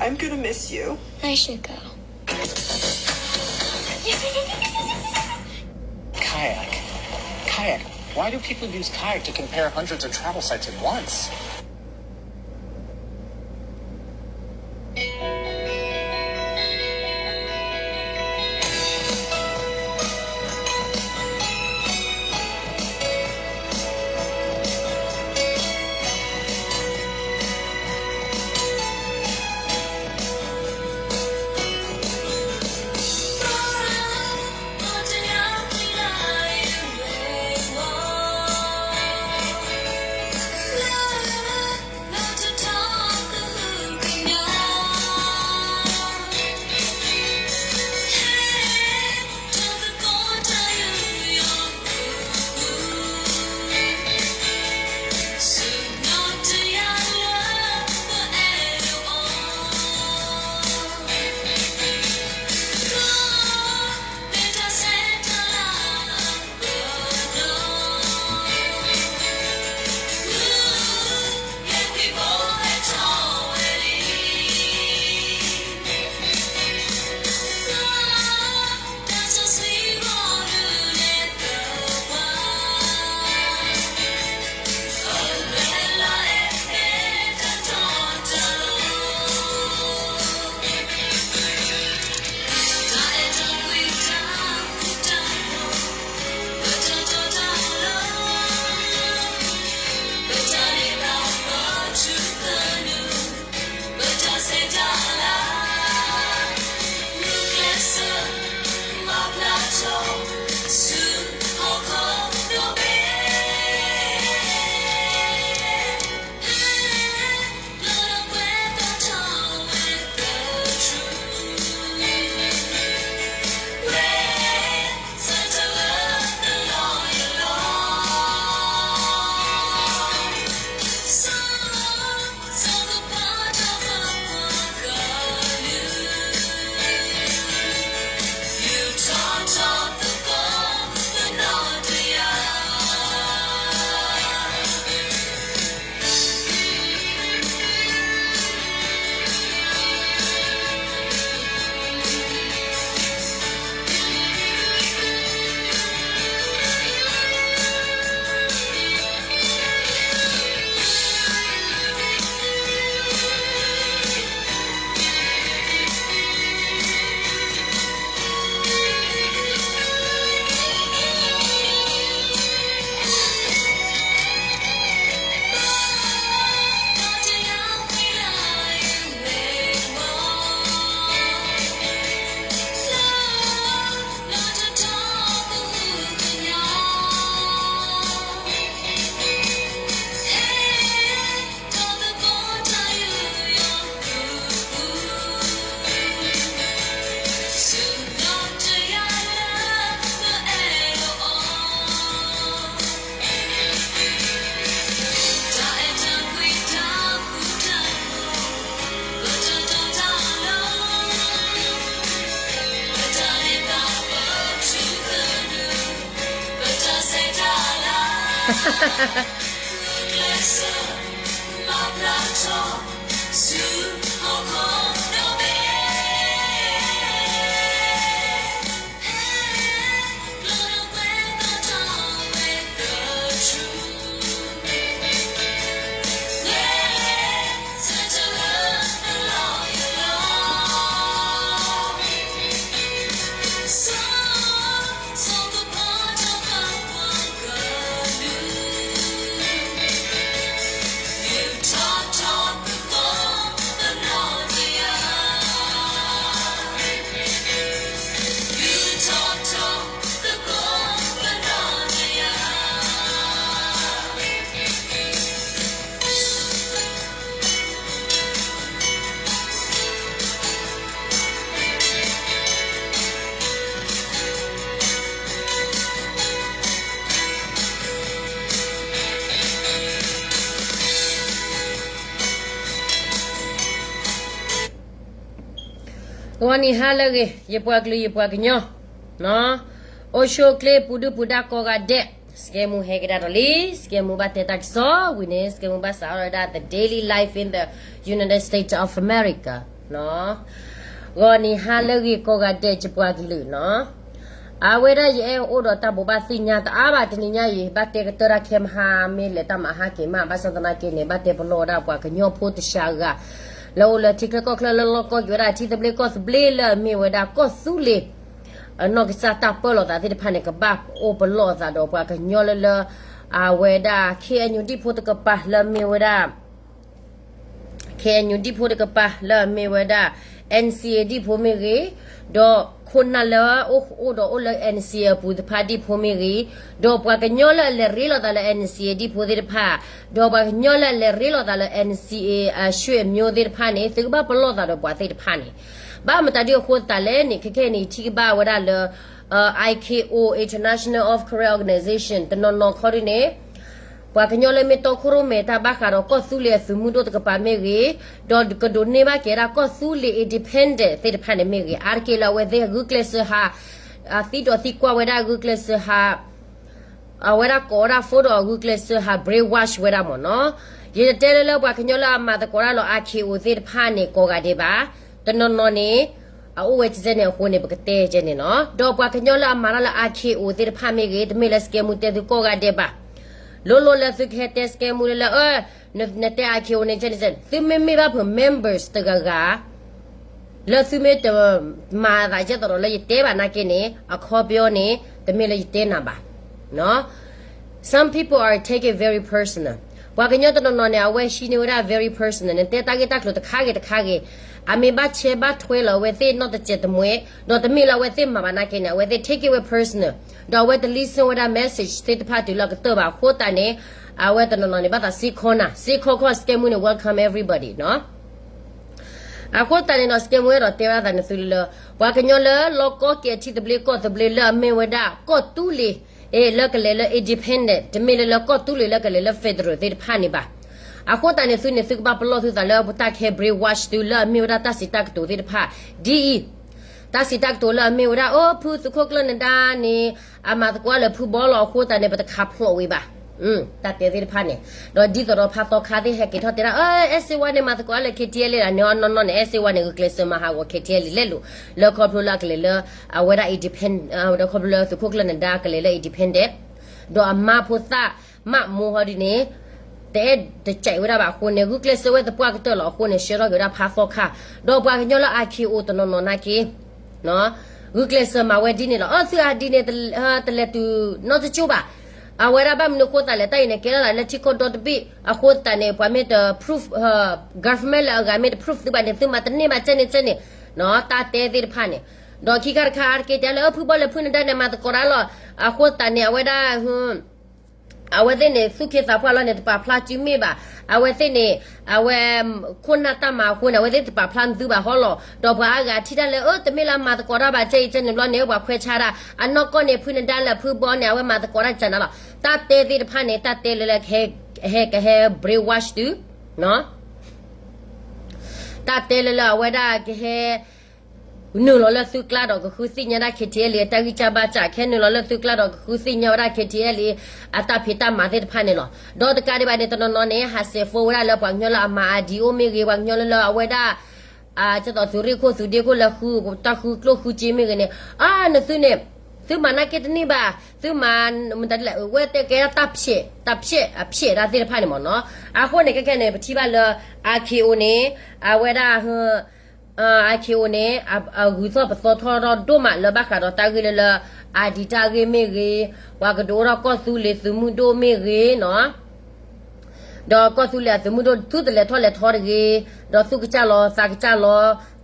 I'm gonna miss you. I should go. Kayak. Kayak. Why do people use kayak to compare hundreds of travel sites at once?ဂီၤနံၤဟါလၢအဂ့ၤ ယပှၤကလုာ်ယပှၤကညီ, အိၣ်ဆူၣ်အိၣ်ချ့ ပူၤဒုၣ်ပူၤဒါကိးဂၤဒဲး, စကဲမူဟဲကဒါဒီးလံ, စကဲမူဘၣ်တဲတၢ်ကစီၣ်ဝံၤန့ၣ် စကဲမူဘၣ်စးထီၣ်ဝဲဒၣ် The Daily Life in the United States of America နီၤ, ဂီၤနံၤဟါလၢအဂ့ၤကိးဂၤဒဲး ယပှၤကလုာ်နီၤ, အဝဲဒၣ်ယအဲၣ်အိၣ်ဒီးတၢ်ဘိးဘၣ်သ့ၣ်ညါတအါဘၣ် တနံၤညါအံၤ ဘၣ်တဲကတၢၢ်တၢ်ခဲမဟါ မ့ၢ်လဲၤတၢ်မၤဟါက့ၤမး ဘၣ်ဆၣ်သနာ်က့န့ၣ် ဘၣ်တဲပလီၢ်ဝဲဒၣ်ပှၤကညီဖိတစှၤဂၤ လၢအိၣ်လၢထံချၢကီၢ်ချၢလၢလီၢ်ကီၢ်က့ၤဝဲဒၣ်ထံသဘျ့ကီၢ်သဘျ့လၢအမ့ၢ်ဝဲဒၣ်ကီၢ်သူလ့ၤ အနီၢ်ကစၢ်တၢ်ပၢလီၤသးသ့ၣ်တဖၣ်န့ၣ် ကဘၣ်အိၣ်ပလီၢ်အသးဒီးပှၤကညီလၢလၢ အဝဲဒၣ် ခ့ၣ်အဲၣ်ယူၣ် ဒံၣ်ဖိတကပၤလၢအမ့ၢ်ဝဲဒၣ် ခ့ၣ်အဲၣ်ယူၣ် ဒံၣ်ဖိတကပၤလၢအမ့ၢ်ဝဲဒၣ် NCA ဒံၣ်ဖိမ့ၢ်ဂ့ၤ, ဒီးခိၣ်နၢ်လၢအိၣ်အိၣ်ဒီးအိၣ်လၢ NCA အပူၤတဖၣ်ဒံၣ်ဖိမ့ၢ်ဂ့ၤ, ဒီးပှၤကညီလၢအလဲၤရ့လိာ်သးလၢ NCA ဒံၣ်ဖိသ့ၣ်တဖၣ်, ဒီးပှၤကညီလၢအလဲၤရ့လိာ်သးလၢ NCA အဆွေမျိုးသ့ၣ်တဖၣ်န့ၣ် သုကဘၣ်ပလီၢ်သးဒီးပှၤသ့ၣ်တဖၣ်န့ၣ်, ဘၣ်မတၤဒ်အဃိသတးလဲၣ်န့ၣ် ခဲခဲအံၤန့ၣ် ယထံၣ်ကဘၣ်ဝဲဒၣ်လၢ IKO International of Karen Organization တနီၤနီၤခီဒ်န့ၣ် ပှၤကညီလၢမ့ၢ်တီခိၣ်ရိၣ်မဲာ်တၢ်ဘၣ်ဃးဒီးကီၢ်သူလ့ၤအသုးမုၢ်ဒိၣ်တကပၤမ့ၢ်ဂ့ၤ, ဒီးကဒိးန့ၢ်ဘၣ်က့ၤဒၣ်ကီၢ်သူလ့ၤ independent သ့ၣ်တဖၣ်န့ၣ်မ့ၢ်ဂ့ၤ, အါတက့ၢ်လၢအဝဲသ့ၣ်ဂုာ်ကျဲးစၢးဟး သံဒီးသံကွၢ်ဝဲဒၣ်ဂုာ်ကျဲးစၢးဟး အဝဲဒၣ်ကိးဝဲဒၣ် phone ဒီးဂုာ်ကျဲးစၢးဟး brainwash ဝဲဒၣ်မ့ၢ်နီၤ. ယတတဲလၢလၢပှၤကညီလၢအမၤသကိးတၢ်လီၤ IKO သ့ၣ်တဖၣ်န့ၣ် ကိးဂၤဒဲးဘၣ်, တနီၤနီၤန့ၣ် အအိၣ်ဝဲကဲန့ၣ်အဃိန့ၣ် ပကတဲကဲန့ၣ်နီၤ. ဒီးပှၤကညီလၢအမၤတၢ်လၢ IKO သ့ၣ်တဖၣ်မ့ၢ်ဂ့ၤ တမ့ၢ်လၢ scam တဲသုကိးဂၤဒဲးဘၣ်. လိၤလိၤလၢသုကဟဲတဲ scam လၢလၢ နတဲ IKO န့ၣ်ကဲန့ၣ် သုမ့မ့ၢ်ဘၣ်ဖုး members တဂၤဂၤ လၢသုမ့ၢ်တမၤသးကဲသိးဒီးလၢယတဲဘၣ်နာ်က့န့ၣ် အခီပညီန့ၣ် တမ့ၢ်လၢယတဲနၤဘၣ်. Some people are take it very personal. ပှၤကညီတနီၤနီၤန့ၣ် အဝဲဟံးန့ၢ်ဝဲဒၣ် very personal န့ၣ် တဲတၢ်ဂ့ၢ်တၢ်ကျိၤတခါဂ့ၤတခါဂ့ၤ, အမ့ၢ်ဘၣ်ဆဲးဘၣ်ထွဲလီၤအဝဲသ့ၣ်နီၢ်တစဲးတမှဲ, ဒီးတမ့ၢ်လၢအဝဲသ့ၣ်မၤဘၣ်နာ်က့န့ၣ် အဝဲသ့ၣ် take it ဝဲ personal, ဒီးအဝဲတ listen ဝဲဒၣ် message သ့ၣ်တဖၣ်တုၤလၢအကတၢၢ်ဘၣ်အဃိသတးန့ၣ်, အဝဲတနီၤနီၤန့ၣ် ဘၣ်သးစ့ၢ်ကီးနၤ စ့ၢ်ကီး scam န့ၣ် welcome everybody နီၤ. အဃိသတးန့ၣ်ဒီး scam ဝဲဒီးတဲဝဲဒၣ်သးန့ၣ်သုလၢလၢ ပှၤကညီလၢလီၢ်ကီၢ်က့ၤအထံသဘျ့ကီၢ်သဘျ့လၢအမ့ၢ်ဝဲဒၣ်ကီၢ်သူလ့ၤ, လၢကလဲၤလၢ independent တမ့ၢ်လၢလၢကီၢ်သူလ့ၤလၢကလဲၤလၢ federal သ့ၣ်တဖၣ်န့ၣ်ဘၣ်. အဃိသတးန့ၣ်သုန့ၣ် သုကဘၣ်ပလီၢ်သုသးလၢပတၢ်ခဲ brainwash သုလၢအမ့ၢ်ဝဲဒၣ်တၢ်စံးတၢ်ကတိၤသ့ၣ်တဖၣ်, ဒ်အံၤ တၢ်စံးတၢ်ကတိၤလၢအမ့ၢ်ဝဲဒၣ် အိၣ် ဖုသုးခိၣ်ကျၢၢ်နဒါန့ၣ် အမၤသကိးလၢဖုဘီလီၤအဃိသတးန့ၣ် ပတခးဖျိးဝံၤဘၣ်. တၢ်တဲသ့ၣ်တဖၣ်န့ၣ်, ဒီးဒ်သိးဒီးဖးသီခါသ့ၣ်ဟဲက့ၤထီၣ်တဲဒၣ် အဲ အဲစ့ဝါန့ၣ် မၤသကိးလၢ KTLA လၢန့ၣ် အနီၢ်နီၢ်န့ၣ် အဲစ့ဝါန့ၣ် ဂုာ်ကျဲးစၢးမၤဟးဂီၤ KTLA လဲၣ်လိၤ လၢခီဖျိလၢအကလဲၤလၢ အဝဲဒၣ် independent, ဒီးခီဖျိလၢသုးခိၣ်ကျၢၢ်နဒါကလဲၤလၢ independent, ဒီးအမါဖိသၣ်မးမိၢ်ဟီဒ်န့ၣ် တအဲၣ်တကဲးဝဲဒၣ်ဘၣ်အဃိန့ၣ် ဂုာ်ကျဲးစၢးဝဲသပှၢ်ကတၢၢ်လီၤအဃိန့ၣ် ဆှၢထီၣ်က့ၤဝဲဒၣ်ဖးသီခါ, ဒီးပှၤကညီလၢ IKO တနီၤနီၤနာ်က့ ဂုာ်ကျဲးစၢးမၤဝဲဒ်န့ၣ်လီၤ. အၢ သုအဒ်န့ၣ် တလဲၤတုၤနီတကၠိဘၣ်. အဝဲဒၣ်ဘၣ်မနုၤအဃိသတးလဲၣ် တၢ်အံၤန့ၣ် ကဲထီၣ်သးလၢထံကီၢ်ဒီတဘ့ၣ်အဃိသတးန့ၣ် ပှၤမ့ၢ်တ proof, government လၢအဂၤမ့ၢ်တ proof သုဘၣ်န့ၣ် သုမၤတန့ၢ်ဘၣ်ကဲန့ၣ်ကဲန့ၣ်, တၢ်တဲသ့ၣ်တဖၣ်န့ၣ်, ဒီးခံခါတခါအါတက့ၢ်တဲလၢ ဖုဘီလၢဖုနဒါန့ၣ် မၤသကိးတၢ်လီၤ. အဃိသတးန့ၣ် အဝဲဒၣ် အဝဲသ့ၣ်န့ၣ် သူၣ်က့သးပှၢ်လီၤန့ၣ် တပာ်ဖျါစုမ့ၢ်ဘၣ်. အဝဲသ့ၣ်န့ၣ် အဝဲ ခိၣ်နၢ်တၢ်မၤအဃိန့ၣ် အဝဲသ့ၣ်တပာ်ဖျါသုဘၣ်ဟီလီၤ. ဒီးပှၤအါဂၤထံၣ်တၢ်လၢ အၢ တမ့ၢ်လၢမၤသကိးတၢ်ဘၣ် ကဲအံၤကဲန့ၣ်ဘျီန့ၣ် ပှၤခွဲးဆါဒၣ် အနီၢ်ကီၢ်န့ၣ် ဖုနဒါလၢဖုဘီန့ၣ် အဝဲမၤသကိးတၢ်ကနၤလီၤ. တၢ်တဲသ့ၣ်တဖၣ်န့ၣ် တၢ်တဲလၢလၢ ကဟဲ ကဟဲ brainwash သု တၢ်တဲလၢလၢအဝဲဒၣ်ကဟဲ နုာ်လီၤလၢသုကျါဒီးကဃုသ့ၣ်ညါဒၣ် KTLA အတၢ်ဂံၢ်စၢ်ဘါစၢ်, ကဟဲနုာ်လီၤလၢသုကျါဒီးကဃုသ့ၣ်ညါဝဲဒၣ် KTLA အတၢ်ဖံးတၢ်မၤသ့ၣ်တဖၣ်န့ၣ်လီၤ. ဒီးတကးဒံးဘၣ်န့ၣ် တနီၤနီၤန့ၣ် ဟးစဲးဖိဝဲဒၣ်လၢပှၤကညီလၢအမၤအဒံးအိၣ်မ့ၢ်ဂ့ၤ, ပှၤကညီလၢလၢအဝဲဒၣ် ကဲသိးသုးရ့ၣ်ခိၣ်သုးဒ့ခိၣ်လၢဃုတၢ်ဃုကျိၣ်ဃုစ့မ့ၢ်ဂ့ၤန့ၣ်, အါ နသုန့ၣ် သုမၤနာ်က့တန့ၢ်ဘၣ်, သုမၤ မတၤဒ်လဲၣ် ဝဲတဲကဲတၢ်ဖျဲး တၢ်ဖျဲး အဖျဲးတၢ်သ့ၣ်တဖၣ်န့ၣ်မ့ၢ်နီၤ. အဃိန့ၣ် ခဲခဲန့ၣ် ပထံၣ်ဘၣ်လၢ IKO န့ၣ် အဝဲဒၣ် IKO န့ၣ် အဂုၤထီၣ်ပသီထီၣ်ထီၣ်ဒိၣ်မးလၢဘၣ်ဃးဒီးတၢ်ဂ့ၢ်လၢလၢ အဒံးတၢ်ဂ့ၢ်မ့ၢ်ဂ့ၤ, ပှၤကဒုးအိၣ်ထီၣ်ကီၢ်သူလ့ၤသုးမုၢ်ဒိၣ်မ့ၢ်ဂ့ၤနီၤ, ဒီးကီၢ်သူလ့ၤအသုးမုၢ်ဒိၣ် သုတလဲၤထီၣ်လဲၤထီတဂ့ၤ, ဒီးသူၣ်ကစၢ်လီၤသးကစၢ်လီၤ,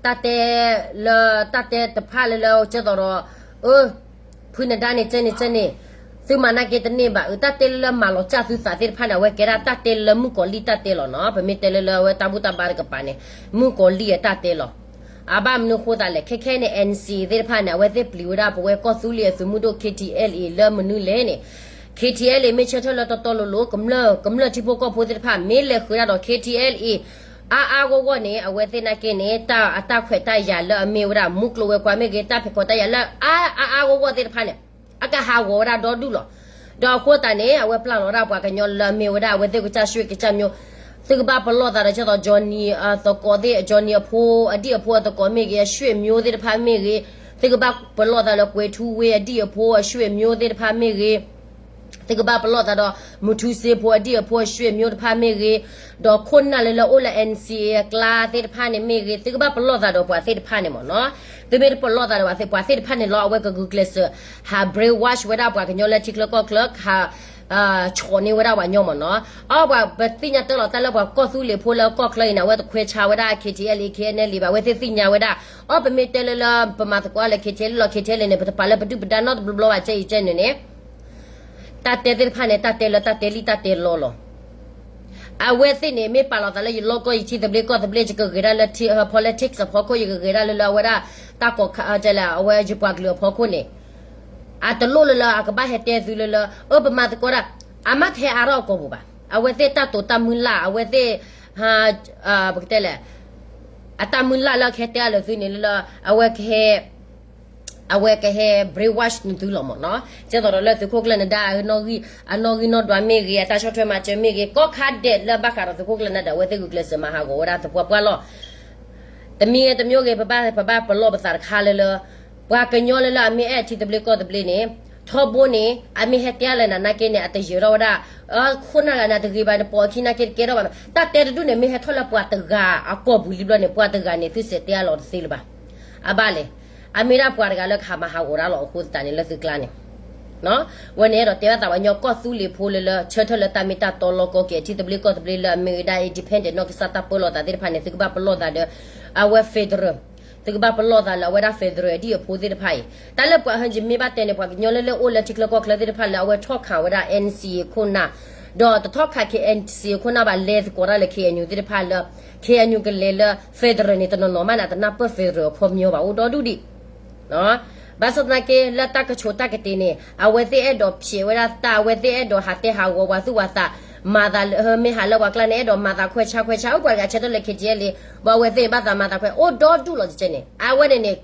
တၢ်တဲလၢတၢ်တဲတဖၣ်လၢလၢကဲသိးဒီး အၢ ဖုနဒါန့ၣ် ကဲန့ၣ် ကဲန့ၣ်, သုမၤနာ်က့တန့ၢ်ဘၣ်, အတၢ်တဲလၢလၢမၤလီၤစၢ်သုသးသ့ၣ်တဖၣ်န့ၣ် အဝဲကဲဒၣ်တၢ်တဲလၢလၢမုၣ်ကီၤလံၢ်တၢ်တဲလီၤနီၤ. ပမ့ၢ်တဲလၢလၢအဝဲတၢ်ဘူၣ်တၢ်ဘါတကပၤန့ၣ် မုၣ်ကီၤလံၢ်အတၢ်တဲလီၤ. အဘၣ်မနုၤဃိသးလဲၣ်, ခဲခဲန့ၣ် NCA သ့ၣ်တဖၣ်န့ၣ် အဝဲသ့ၣ်ပျံၤဝဲဒၣ်ပဝဲကီၢ်သူလ့ၤအသုးမုၢ်ဒိၣ် KTLA လၢမနုၤလဲၣ်န့ၣ်, KTLA မ့ၢ်ဆၢထၢၣ်လၢတီတီလိၤလိၤ ကမျၢၢ် ကမျၢၢ်ထံဖိကီၢ်ဖိသ့ၣ်တဖၣ် မ့ၢ်လဲၤဃုာ်ဒၣ်ဒီး KTLA အါအါဂီၢ်ဂီၢ်န့ၣ် အဝဲသ့ၣ်နာ်က့န့ၣ် တၢ်အတၢ်ခွဲးတၢ်ယာ်လၢအမ့ၢ်ဝဲဒၣ် မူကျိၤဝဲၤကွာ်မ့ၢ်ဂ့ၤ, တၢ်ဖံးခိၣ်တၢ်ယာ်လၢအါ အါအါဂီၢ်ဂီၢ်သ့ၣ်တဖၣ်န့ၣ် အကဟးဂီၤဝဲဒၣ်ဒီဒူၣ်လီၤ. ဒီးအဃိသတးန့ၣ် အဝဲပျၢ်လီၤဒၣ်ပှၤကညီလၢအမ့ၢ်ဝဲဒၣ် အဝဲသ့ၣ်ကစၢ်ရွှ့ၣ်ကစၢ်မျိုး သုကဘၣ်ပလီၢ်သးဒီး ကၠဲသိး Johnny သကိးသ့ၣ်, Johnny အဖိ အဒံၣ်အဖိအသကိးမ့ၢ်ဂ့ၤ, အဆွေမျိုးသ့ၣ်တဖၣ်မ့ၢ်ဂ့ၤ, သုကဘၣ်ပလီၢ်သးလၢ ကွဲၤထူဝ့ အဒံၣ်အဖိ အဆွေမျိုးသ့ၣ်တဖၣ်မ့ၢ်ဂ့ၤ, သုကဘၣ်ပလီၢ်သးဒီး မုၢ်ထူစ့ဖိ အဒံၣ်အဖိ အဆွေမျိုးတဖၣ်မ့ၢ်ဂ့ၤ, ဒီးခိၣ်နၢ်လၢလၢအိၣ်လၢ N C A အကျါသ့ၣ်တဖၣ်န့ၣ်မ့ၢ်ဂ့ၤ, သုကဘၣ်ပလီၢ်သးဒီးပှၤသ့ၣ်တဖၣ်န့ၣ်မ့ၢ်နီၤ. သုမ့ၢ်တပလီၢ်သးဒီးပှၤသ့ၣ်တဖၣ်န့ၣ်လီၤ အဝဲကဂုာ်ကျဲးစၢး ဟး brainwash ဝဲဒၣ်ပှၤကညီလၢထံချၢကီၢ်ချၢ, ဟး ဆိးန့ၢ်ဝဲဒၣ်ပှၤညီမ့ၢ်နီၤ. အီ ပှၤပသ့ၣ်ညါတၢ်လီၤတၢ်လၢပှၤကီၢ်သူလ့ၤဖိလၢကီၢ်ချၢအံၤန့ၣ် အဝဲတခွဲးဆါဝဲဒၣ် K T L A K N L ဘၣ်, အဝဲသ့ၣ်သ့ၣ်ညါဝဲဒၣ်. အီ ပမ့ၢ်တဲလၢလၢ ပမၤသကိးလၢ K T L A လီၤ K T L A န့ၣ် ပတပာ်လၢပဒုၣ်ပဒါနီတဘျီဘျီဘၣ်ကဲအံၤကဲန့ၣ်န့ၣ် တၢ်တဲသ့ၣ်တဖၣ်န့ၣ် တၢ်တဲလၢတၢ်တဲလံတၢ်တဲလီလီၤ. အဝဲသ့ၣ်န့ၣ် မ့ၢ်ပာ်လီၤသးလၢယလီၢ်ကီၢ် ယထံသဘျ့ကီၢ်သဘျ့ ယကဂ့ၤဒၣ်လၢ politics အဖီခိၣ် ယကဂ့ၤဒၣ်လၢလၢအဝဲဒၣ် တၢ်ကီၢ်ခါ အဝဲယပှၤကလုာ်အဖီခိၣ်န့ၣ် အတလိၣ်လၢလၢအကဘၣ်ဟဲတဲသုလၢလၢ အၢ ပမၤသကိးဒၣ် အမ့ၢ်တဟဲအါထီၣ်အကိာ်ပူၤဘၣ်. အဝဲသ့ၣ်တၢ်တိာ်တၢ်မုၢ်လၢ် အဝဲသ့ၣ် ပကတဲလဲၣ် အတၢ်မုၢ်လၢ်လၢကဟဲတဲအါလၢသုန့ၣ်လၢလၢ အဝဲကဟဲ အဝဲကဟဲ brainwash နသုလီၤမ့ၢ်နီၤ. ကဲသိးဒီးလၢသုးခိၣ်ကျၢၢ်နဒါ အနီၣ်ဂံၢ်နီၣ်ဒွးမ့ၢ်ဂ့ၤ, အတၢ်ဆီၣ်ထွဲမၤစၢၤမ့ၢ်ဂ့ၤ, ကိးခါဒဲးလၢဘၣ်ဃးဒီးသုးခိၣ်ကျၢၢ်နဒါ အဝဲသ့ၣ်ဂုာ်ကျဲးစၢးမၤဟးဂီၤဝဲဒၣ်သပှၢ်ပှၢ်လီၤ. တမံၤဂ့ၤတမံၤဂ့ၤ ပဘၣ် ပဘၣ်ပလီၢ်ပသးတခါလၢလၢ ပှၤကညီလၢလၢအမ့ၢ်အဲၣ်ထံသဘျ့ကီၢ်သဘျ့န့ၣ် ထီဘိန့ၣ် အမ့ၢ်ဟဲတဲအါလၢနၤနာ်က့န့ၣ် အတယၢၤထီၣ်ဝဲဒၣ် ခိၣ်နၢ်ဂၤန့ၣ် အတဂ့ၤဘၣ်န့ၣ် ပိာ်အခံနာ်က့တကဲထီၣ်ဘၣ်. တၢ်တဲတဒူၣ်န့ၣ် မ့ၢ်ဟဲထီၣ်လၢပှၤတဂၤအကိာ်ပူၤလံဘျီန့ၣ် ပှၤတဂၤန့ၣ် သုစဲးတဲအါလီၤတသ့လၢၤဘၣ်. အဘၣ်လဲၣ်. အမ့ၢ်ဒၣ်ပှၤတဂၤလၢကဟးမၤဟးဂီၤတၢ်လီၤ အဃိသတးန့ၣ် လၢသုကျါန့ၣ် ဝဲန့ၣ်အဲၣ်ဒိးတဲဘၣ်သးပှၤကညီကီၢ်သူလ့ၤဖိလၢလၢ ဆၢထၢၣ်လၢတၢ်မ့ၢ်တၢ်တီလီၢ်ကီၢ်က့ၤ ထံသဘျ့ကီၢ်သဘျ့လၢအမ့ၢ်ဝဲဒၣ် independent နီၢ်ကစၢ်တၢ်ပၢလီၤသးသ့ၣ်တဖၣ်န့ၣ် သုကဘၣ်ပလီၢ်သးဒီး အဝဲ federal သုကဘၣ်ပလီၢ်သးလၢအဝဲဒၣ် federal အဒံၣ်အဖိသ့ၣ်တဖၣ်အံၤ တၢ်လၢပှၤဟဲယမ့ၢ်ဘၣ်တဲန့ၣ် ပှၤကညီလၢလၢအိၣ်လၢထံချၢကီၢ်ချၢသ့ၣ်တဖၣ်လၢအဝဲထီၣ်ခးဝဲဒၣ် N C A ခိၣ်နၢ် ဒီးတထီၣ်ခး N C A ခိၣ်နၢ်ဘၣ် လဲၤသကိးတၢ်လၢ K N U သ့ၣ်တဖၣ်လၢ K N U ကလဲၤလၢ federal န့ၣ် တနီၤနီၤမးန့ၣ် အတနၢ်ပၢၢ် federal အခီပညီဘၣ် အိၣ်ဒီဒူၣ်ဒံး ဘၣ်ဆၣ်သနာ်က့ လၢတၢ်ကဆိးတၢ်ကတ့ၤန့ၣ် အဝဲသ့ၣ်အဲၣ်ဒိးဖျဲးဝဲဒၣ်တၢ် အဝဲသ့ၣ်အဲၣ်ဒိးဟးတဲဟးဂီၤပှၤသူၣ်ပှၤသး မၤသးလၢ မ့ၢ်ဟးလၢပှၤကျါန့ၣ် အဲၣ်ဒိးမၤသးခွဲးဆါခွဲးဆါ အိၣ်ပှၤတဂၤဆၢထၢၣ်လၢ K T L A ဘၣ်အဝဲသ့ၣ်န့ၣ် ဘၣ်သးမၤသးခွဲး အိၣ်ဒီဒူၣ်လီၤ ကကဲန့ၣ် အဝဲန့ၣ်န့ၣ်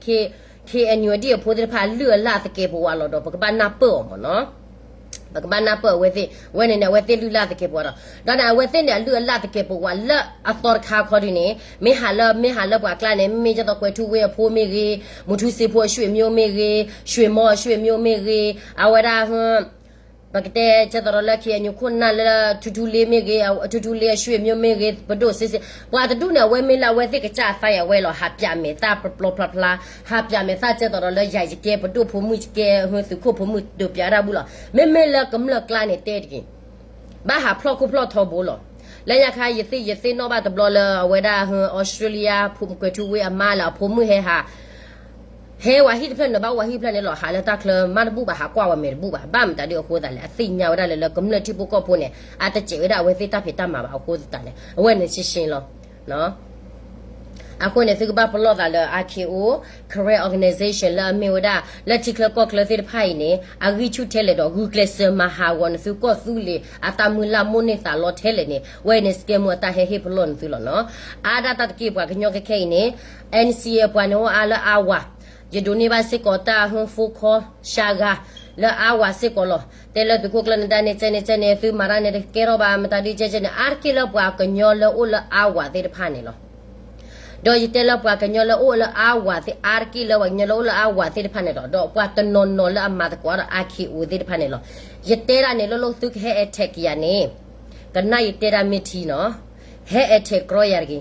K N U အဒံၣ်အဖိသ့ၣ်တဖၣ် အလုၢ်အလၢ်သကဲးပဝးလီၤဒီး ပကဘၣ်နၢ်ပၢၢ်အီၤမ့ၢ်နီၤ ပကဘၣ်နၢ်ပၢၢ်အဝဲသ့ၣ် အဝဲန့ၣ်န့ၣ် အဝဲသ့ၣ်လုၢ်လၢ်သကဲးပဝးဒီး ဒီးန့ၣ် အဝဲသ့ၣ်န့ၣ် အလုၢ်အလၢ်သကဲးပဝးလၢအသီတခါခီဒ်န့ၣ် မ့ၢ်ဟးလၢ မ့ၢ်ဟးလၢပှၤကျါန့ၣ် မ့မ့ၢ်ကဲသိးကွဲၤထူဝ့အဖိမ့ၢ်ဂ့ၤ, မုၢ်ထူစ့ဖိအဆွေမျိုးမ့ၢ်ဂ့ၤ, ဆွေမော်အဆွေမျိုးမ့ၢ်ဂ့ၤ, အဝဲဒၣ် ပကတဲကဲသိးဒီးလၢ K N U ခိၣ်နၢ်လၢ ထူထူလ့မ့ၢ်ဂ့ၤ, ထူထူလ့အဆွေမျိုးမ့ၢ်ဂ့ၤ, ပဒိၣ်စ့စ့, ပှၤတဒူၣ်န့ၣ် အဝဲမ့ၢ်လၢအဝဲသ့ၣ်ကစၢ်အသးအံၤ အဝဲလီၤ ဟးပၠးမဲာ်သၣ်ပျီပျီဖျါ, ဟးပၠးမဲာ်သၣ်ကဲသိးဒီးလၢယၤယကဲ ပဒိၣ်ဖိမုၣ်ကဲ သုးခိၣ်ဖိမုၣ်ဒိးပၠးတၢ်ဘူၣ်လီၤ. မ့မ့ၢ်လၢကမျၢၢ်ကျါန့ၣ်တဲတက့ၢ် ဘၣ်ဟးဖျီၣ်ခိၣ်ဖျီၣ်ထီဘိလီၤ. လၢညါခါ ယသ့ၣ်ယသ့ၣ်နီၣ်ဘၣ်တဘျီလၢ အဝဲဒၣ် Australia ကွဲၤထူဝ့အမါလၢအဖိမုၣ်ဟဲဟး ဟဲဝဲဟံၣ်တဖျၢၣ်န့ၣ် ဘၣ်ဝဲဟံၣ်တဖျၢၣ်န့ၣ်လီၤ ဟးလၢတၢ်ချၢမးတဘူၣ်ဘၣ် ဟးကွၢ်ဝဲမဲာ်တဘူၣ်ဘၣ် ဘၣ်မတၤဒ်အဃိသတးလဲၣ် အသ့ၣ်ညါဝဲဒၣ်လၢ လၢကမျၢၢ်ထံဖိကီၢ်ဖိန့ၣ် အတစဲးဝဲဒၣ်အဝဲသ့ၣ်တၢ်ဖံးတၢ်မၤဘၣ်အဃိသတးန့ၣ် အဝဲန့ၣ်ရှင်းရှင်းလီၤ. အဃိန့ၣ် သုကဘၣ်ပလီၢ်သးလၢ R K O Karen Organization လၢအမ့ၢ်ဝဲဒၣ် လၢထံချၢကီၢ်ချၢသ့ၣ်တဖၣ်အံၤန့ၣ် အဂံၢ်ဆူၣ်ထဲလဲၣ်ဒီး ဂုာ်ကျဲးစၢးမၤဟးဂီၤနသုကီၢ်သူလ့ၤ အတၢ်မုၢ်လၢ်မိၣ်န့ၢ်သးလီထဲလဲၣ်န့ၣ် အဝဲန့ၣ် စကဲမူ အတၢ်ဟဲဟ့ၣ်ပလီၢ်နသုလီၤနီၤ. အါဒၣ်တၢ်တက့ၢ်ပှၤကညီခဲခဲအံၤန့ၣ် N C A ပှၤန့ၣ်အိၣ်အါလၢအါဝၤ ယဒိးန့ၢ်ဘၣ်စ့ၢ်ကီးတၢ်ဟၢဖီခီ ရှါဂၤ လၢအါဝၤ စ့ၢ်ကီးလီၤ. တဲလၢသုးခိၣ်ကျၢၢ်နဒါန့ၣ် ကဲန့ၣ်ကဲန့ၣ် သုမၤတၢ်န့ၣ်တကဲထီၣ်ဘၣ် မတၤဒ်ကဲကဲန့ၣ် အါတက့ၢ်လၢပှၤကညီလၢအိၣ်လၢအါဝၤသ့ၣ်တဖၣ်န့ၣ်လီၤ. ဒီးယတဲလၢပှၤကညီလၢအိၣ်လၢအါဝၤသ့ၣ် အါတက့ၢ်လၢပှၤကညီလၢအိၣ်လၢအါဝၤသ့ၣ်တဖၣ်န့ၣ်လီၤ. ဒီးပှၤတနီၤနီၤလၢအမၤသကိးဒီး R K O သ့ၣ်တဖၣ်န့ၣ်လီၤ. ယတဲဒၣ်န့ၣ် လၢလၢသုကဟဲ attack ယၤန့ၣ် ကနၣ်ယတဲဒၣ်မ့ၢ်ထံနီၤ ဟဲ attack ကြီယၤတဂ့ၤ.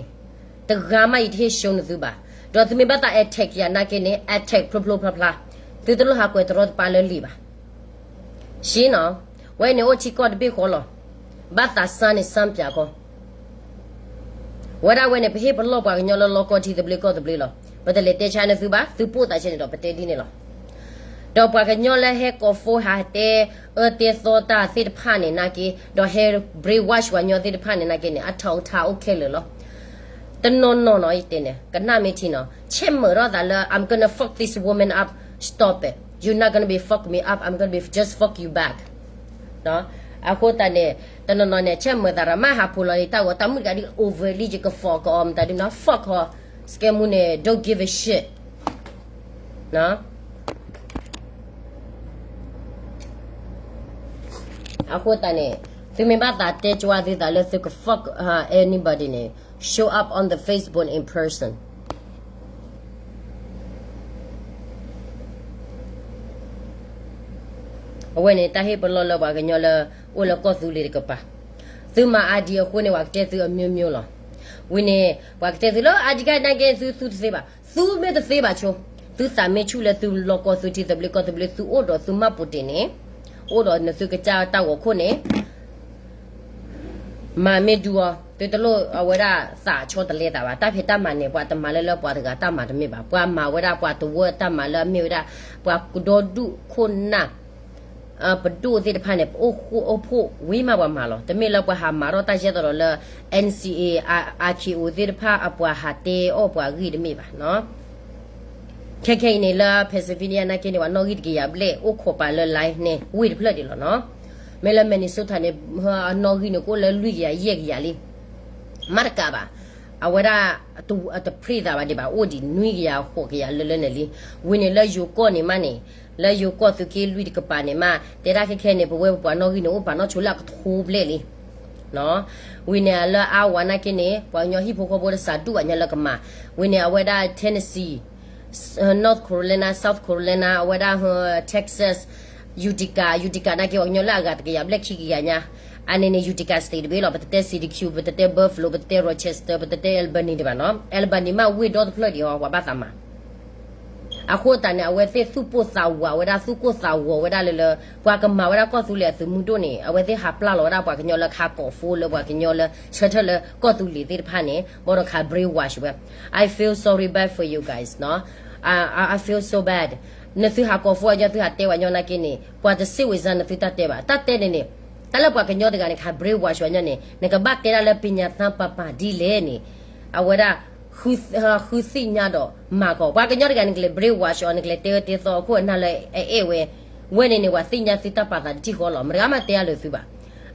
တဂၤမးယတဟ့ၣ် show နသုဘၣ်. ဒီးသုမ့ၢ်ဘၣ်သး attack ယၤနာ်က့န့ၣ် attack ဖျိဖျိဖျါဖျါ, သုတလိၣ်ဟးကွဲးတရီတပါလၢလံာ်ဘၣ်. ရှ့နီၤ, ဝဲန့ၣ်အိၣ်ထံကီၢ်တဘ့ၣ်ဃီလီၤ. ဘၣ်သးစၢ်န့ၣ် စၢ်ပၠးကီၢ် ဝဲဒၣ်ဝဲန့ၣ် ပဟ့ၣ်ပလီၢ်ပှၤကညီလၢလီၢ်ကီၢ်ထံသဘျ့ကီၢ်သဘျ့လီၤ. ပတလဲၤတဲဆါနသုဘၣ်, သုပိာ်သးဆဲန့ၣ်ဒီးပတဲဒ်န့ၣ်လီၤ. ဒီးပှၤကညီလၢဟဲကိး phone ဟးတဲအၢတဲသီတၢ်သ့ၣ်တဖၣ်န့ၣ်နာ်က့, ဒီးဟဲ brainwash ပှၤကညီသ့ၣ်တဖၣ်န့ၣ်နာ်က့န့ၣ် အထီၣ်အထါအိၣ်ခဲလၢာ်လီၤ. တနီၤနီၤနီၤ ယတဲန့ၣ် ကနၣ်မ့ၢ်ထံနီၤ, ဆဲးမုာ်ထီၣ်သးလၢ I'm gonna fuck this woman up, stop it, you're not gonna be fuck me up, I'm gonna be just fuck you back. အဃိသတးန့ၣ် တနီၤနီၤန့ၣ် ဆဲးမုာ်သးရၤ မ့ၢ်ဟးဖိးလီၤလံတၢ်ဂီၤတၢ်မုၣ်တဂၤဒ် overly ယက fuck အီၤမတၤဒ်နီၤ fuck ဟီ စကဲမူန့ၣ် don't give a shit. အဃိသတးန့ၣ် သုမ့ၢ်ဘၣ်သးတဲကွၢ်သုသးလၢသုက fuck anybody န့ၣ် show up on the Facebook in person. အဝဲန့ၣ် တၢ်ဟ့ၣ်ပလီၢ်လၢပှၤကညီလၢ အိၣ်လၢကီၢ်သူလ့ၤတကပၤ, သုမၤအါဒံအဃိန့ၣ် ပှၤကတဲသုအမျိုးမျိုးလီၤ. ဝံၤန့ၣ် ပှၤကတဲသုလၢအါဒံကနာ်က့ သုသူတသ့ဘၣ်, သုမ့ၢ်တသ့ဘၣ်ဆိ, သုသးမ့ၢ်ဆူၣ်လၢသုလီၢ်ကီၢ်သူထံသဘျ့ကီၢ်သဘျ့ သုအိၣ်ဒီးသုမှတ်ပုံတင်န့ၣ်, အိၣ်ဒီးနသုကစၢ်တၢ်ဂီၤခိၣ်န့ၣ် မၤမ့ၢ်ဒုအီၤ သုတလိၣ်အဝဲဒၣ်သးဆီတလဲသးဘၣ်. တၢ်ဖံးတၢ်မၤန့ၣ် ပှၤတမၤလၢလၢပှၤတဂၤတၢ်မၤတမ့ၢ်ဘၣ်. ပှၤမၤဝဲဒၣ်ပှၤတဝၢတၢ်မၤလၢအမ့ၢ်ဝဲဒၣ် ပှၤကဒီဒူၣ်ခိၣ်နၢ် ပဒိၣ်သ့ၣ်တဖၣ်န့ၣ် ပအိၣ်ဖှိၣ်ဝံၤမးပှၤမၤလီၤ. တမ့ၢ်လၢပှၤဟးမၤထီၣ်တၢ်ယဲၢ်သီဒီးလၢ NCA, RKO သ့ၣ်တဖၣ် အပှၤဟးတဲအီၣ်ပှၤဂံၢ်တမ့ၢ်ဘၣ်နီၤ. ခဲခဲအံၤန့ၣ်လၢ Pennsylvania နာ်က့န့ၣ် ပှၤနီၣ်ဂံၢ်တကယၤဘျဲၣ် အိၣ်ခိးပာ်လၢ line န့ၣ် ဝ့ၢ်တဖျၢၣ်ဒံးလီၤနီၤ. မ့ၢ်လၢ Minnesota န့ၣ် နီၣ်ဂံၢ်န့ၣ် ကအိၣ်လၢလွံၢ်ကယၤယဲၢ်ကယၤလံ. မ့ၢ်တကးဘၣ်, အဝဲဒၣ် အတဖြံးသးဘၣ်ဒံးဘၣ် အိၣ်ဒံးနွံကယၤဃိးကယၤလၢလၢန့ၣ်လံ. ဝံၤန့ၣ်လၢ ယိၤကီၢ်န့ၣ်မးန့ၣ်, လၢယိၤကီၢ်သုးက့လွံၢ်တကပၤန့ၣ်မး တဲဒၣ်ခဲခဲန့ၣ် ပဝဲပပှၤနီၣ်ဂံၢ်န့ၣ် အိၣ်ပာ်နီၣ်ဆိလၢအကထိဘျဲၣ်လံ. ဝံၤန့ၣ်လၢ Iowa နာ်က့န့ၣ် ပှၤကညီဟံၣ်ဖိဃီဖိတစးဒူၣ်ဘၣ်ညီလၢကမၤ. ဝံၤန့ၣ် အဝဲဒၣ် Tennessee, North Carolina, South Carolina, အဝဲဒၣ် Texas, Utica, Utica နာ်က့ ပှၤကညီလၢအဂၤတကယၤဘျဲၣ်ခံကယၤညါ, အန့ၣ်န့ၣ် Utica State တဘ့ၣ်လီၤ. ပတတဲ Syracuse, ပတတဲ Buffalo, ပတတဲ Rochester, ပတတဲ Albany တဘၣ်နီၤ. Albany မးဝ့ၢ်ဒီတဖျၢၣ်ဒံးအီၤ ပှၤဘၣ်သးမၤ အဃိသတးန့ၣ် အဝဲသ့ၣ်သူၣ်ပိၢ်သးဝးဝဲဒၣ် သူၣ်ကိၢ်သးဂီၤဝဲဒၣ်လၢလၢ ပှၤကမၤဝဲဒၣ်ကီၢ်သူလ့ၤအသုးမုၢ်ဒိၣ်န့ၣ် အဝဲသ့ၣ်ဟးပျၢ်လီၤဝဲဒၣ်ပှၤကညီလၢကဟးကိး phone လၢပှၤကညီလၢဆၢထၢၣ်လၢကီၢ်သူလ့ၤသ့ၣ်တဖၣ်န့ၣ် ဘၣ်ဒီးကဟး brainwash ဝဲ. I feel sorry bad for you guys နီၤ. I, I feel so bad. နသုဟးကိး phone အညီ သုဟးတဲဝဲညီနာ်က့န့ၣ် ပှၤတစံးဝဲစၢ်နသုတၢ်တဲဘၣ်. တၢ်တဲန့ၣ်န့ၣ် တၢ်လၢပှၤကညီတဂၤန့ၣ် ကဟး brainwash ဝဲညီန့ၣ် နကဘၣ်တဲဒၣ်လၢပညါသၣ်ပၤပၤဒ်လဲၣ်န့ၣ် အဝဲဒၣ် ဃုသ့ၣ်ညါဒီးမၤကီး ပှၤကညီတဂၤန့ၣ် နကလဲၤ brainwash အီၤ နကလဲၤတဲဝဲတဲသီအခိၣ်အနၢ်လၢအအဲၣ်ဝဲ, ဝဲန့ၣ်န့ၣ် ပှၤသ့ၣ်ညါသုတၢ်ပာ်သးတထံၣ်ဃီလီၤ. မတဂၤမးတဲအါလၢသုဘၣ်.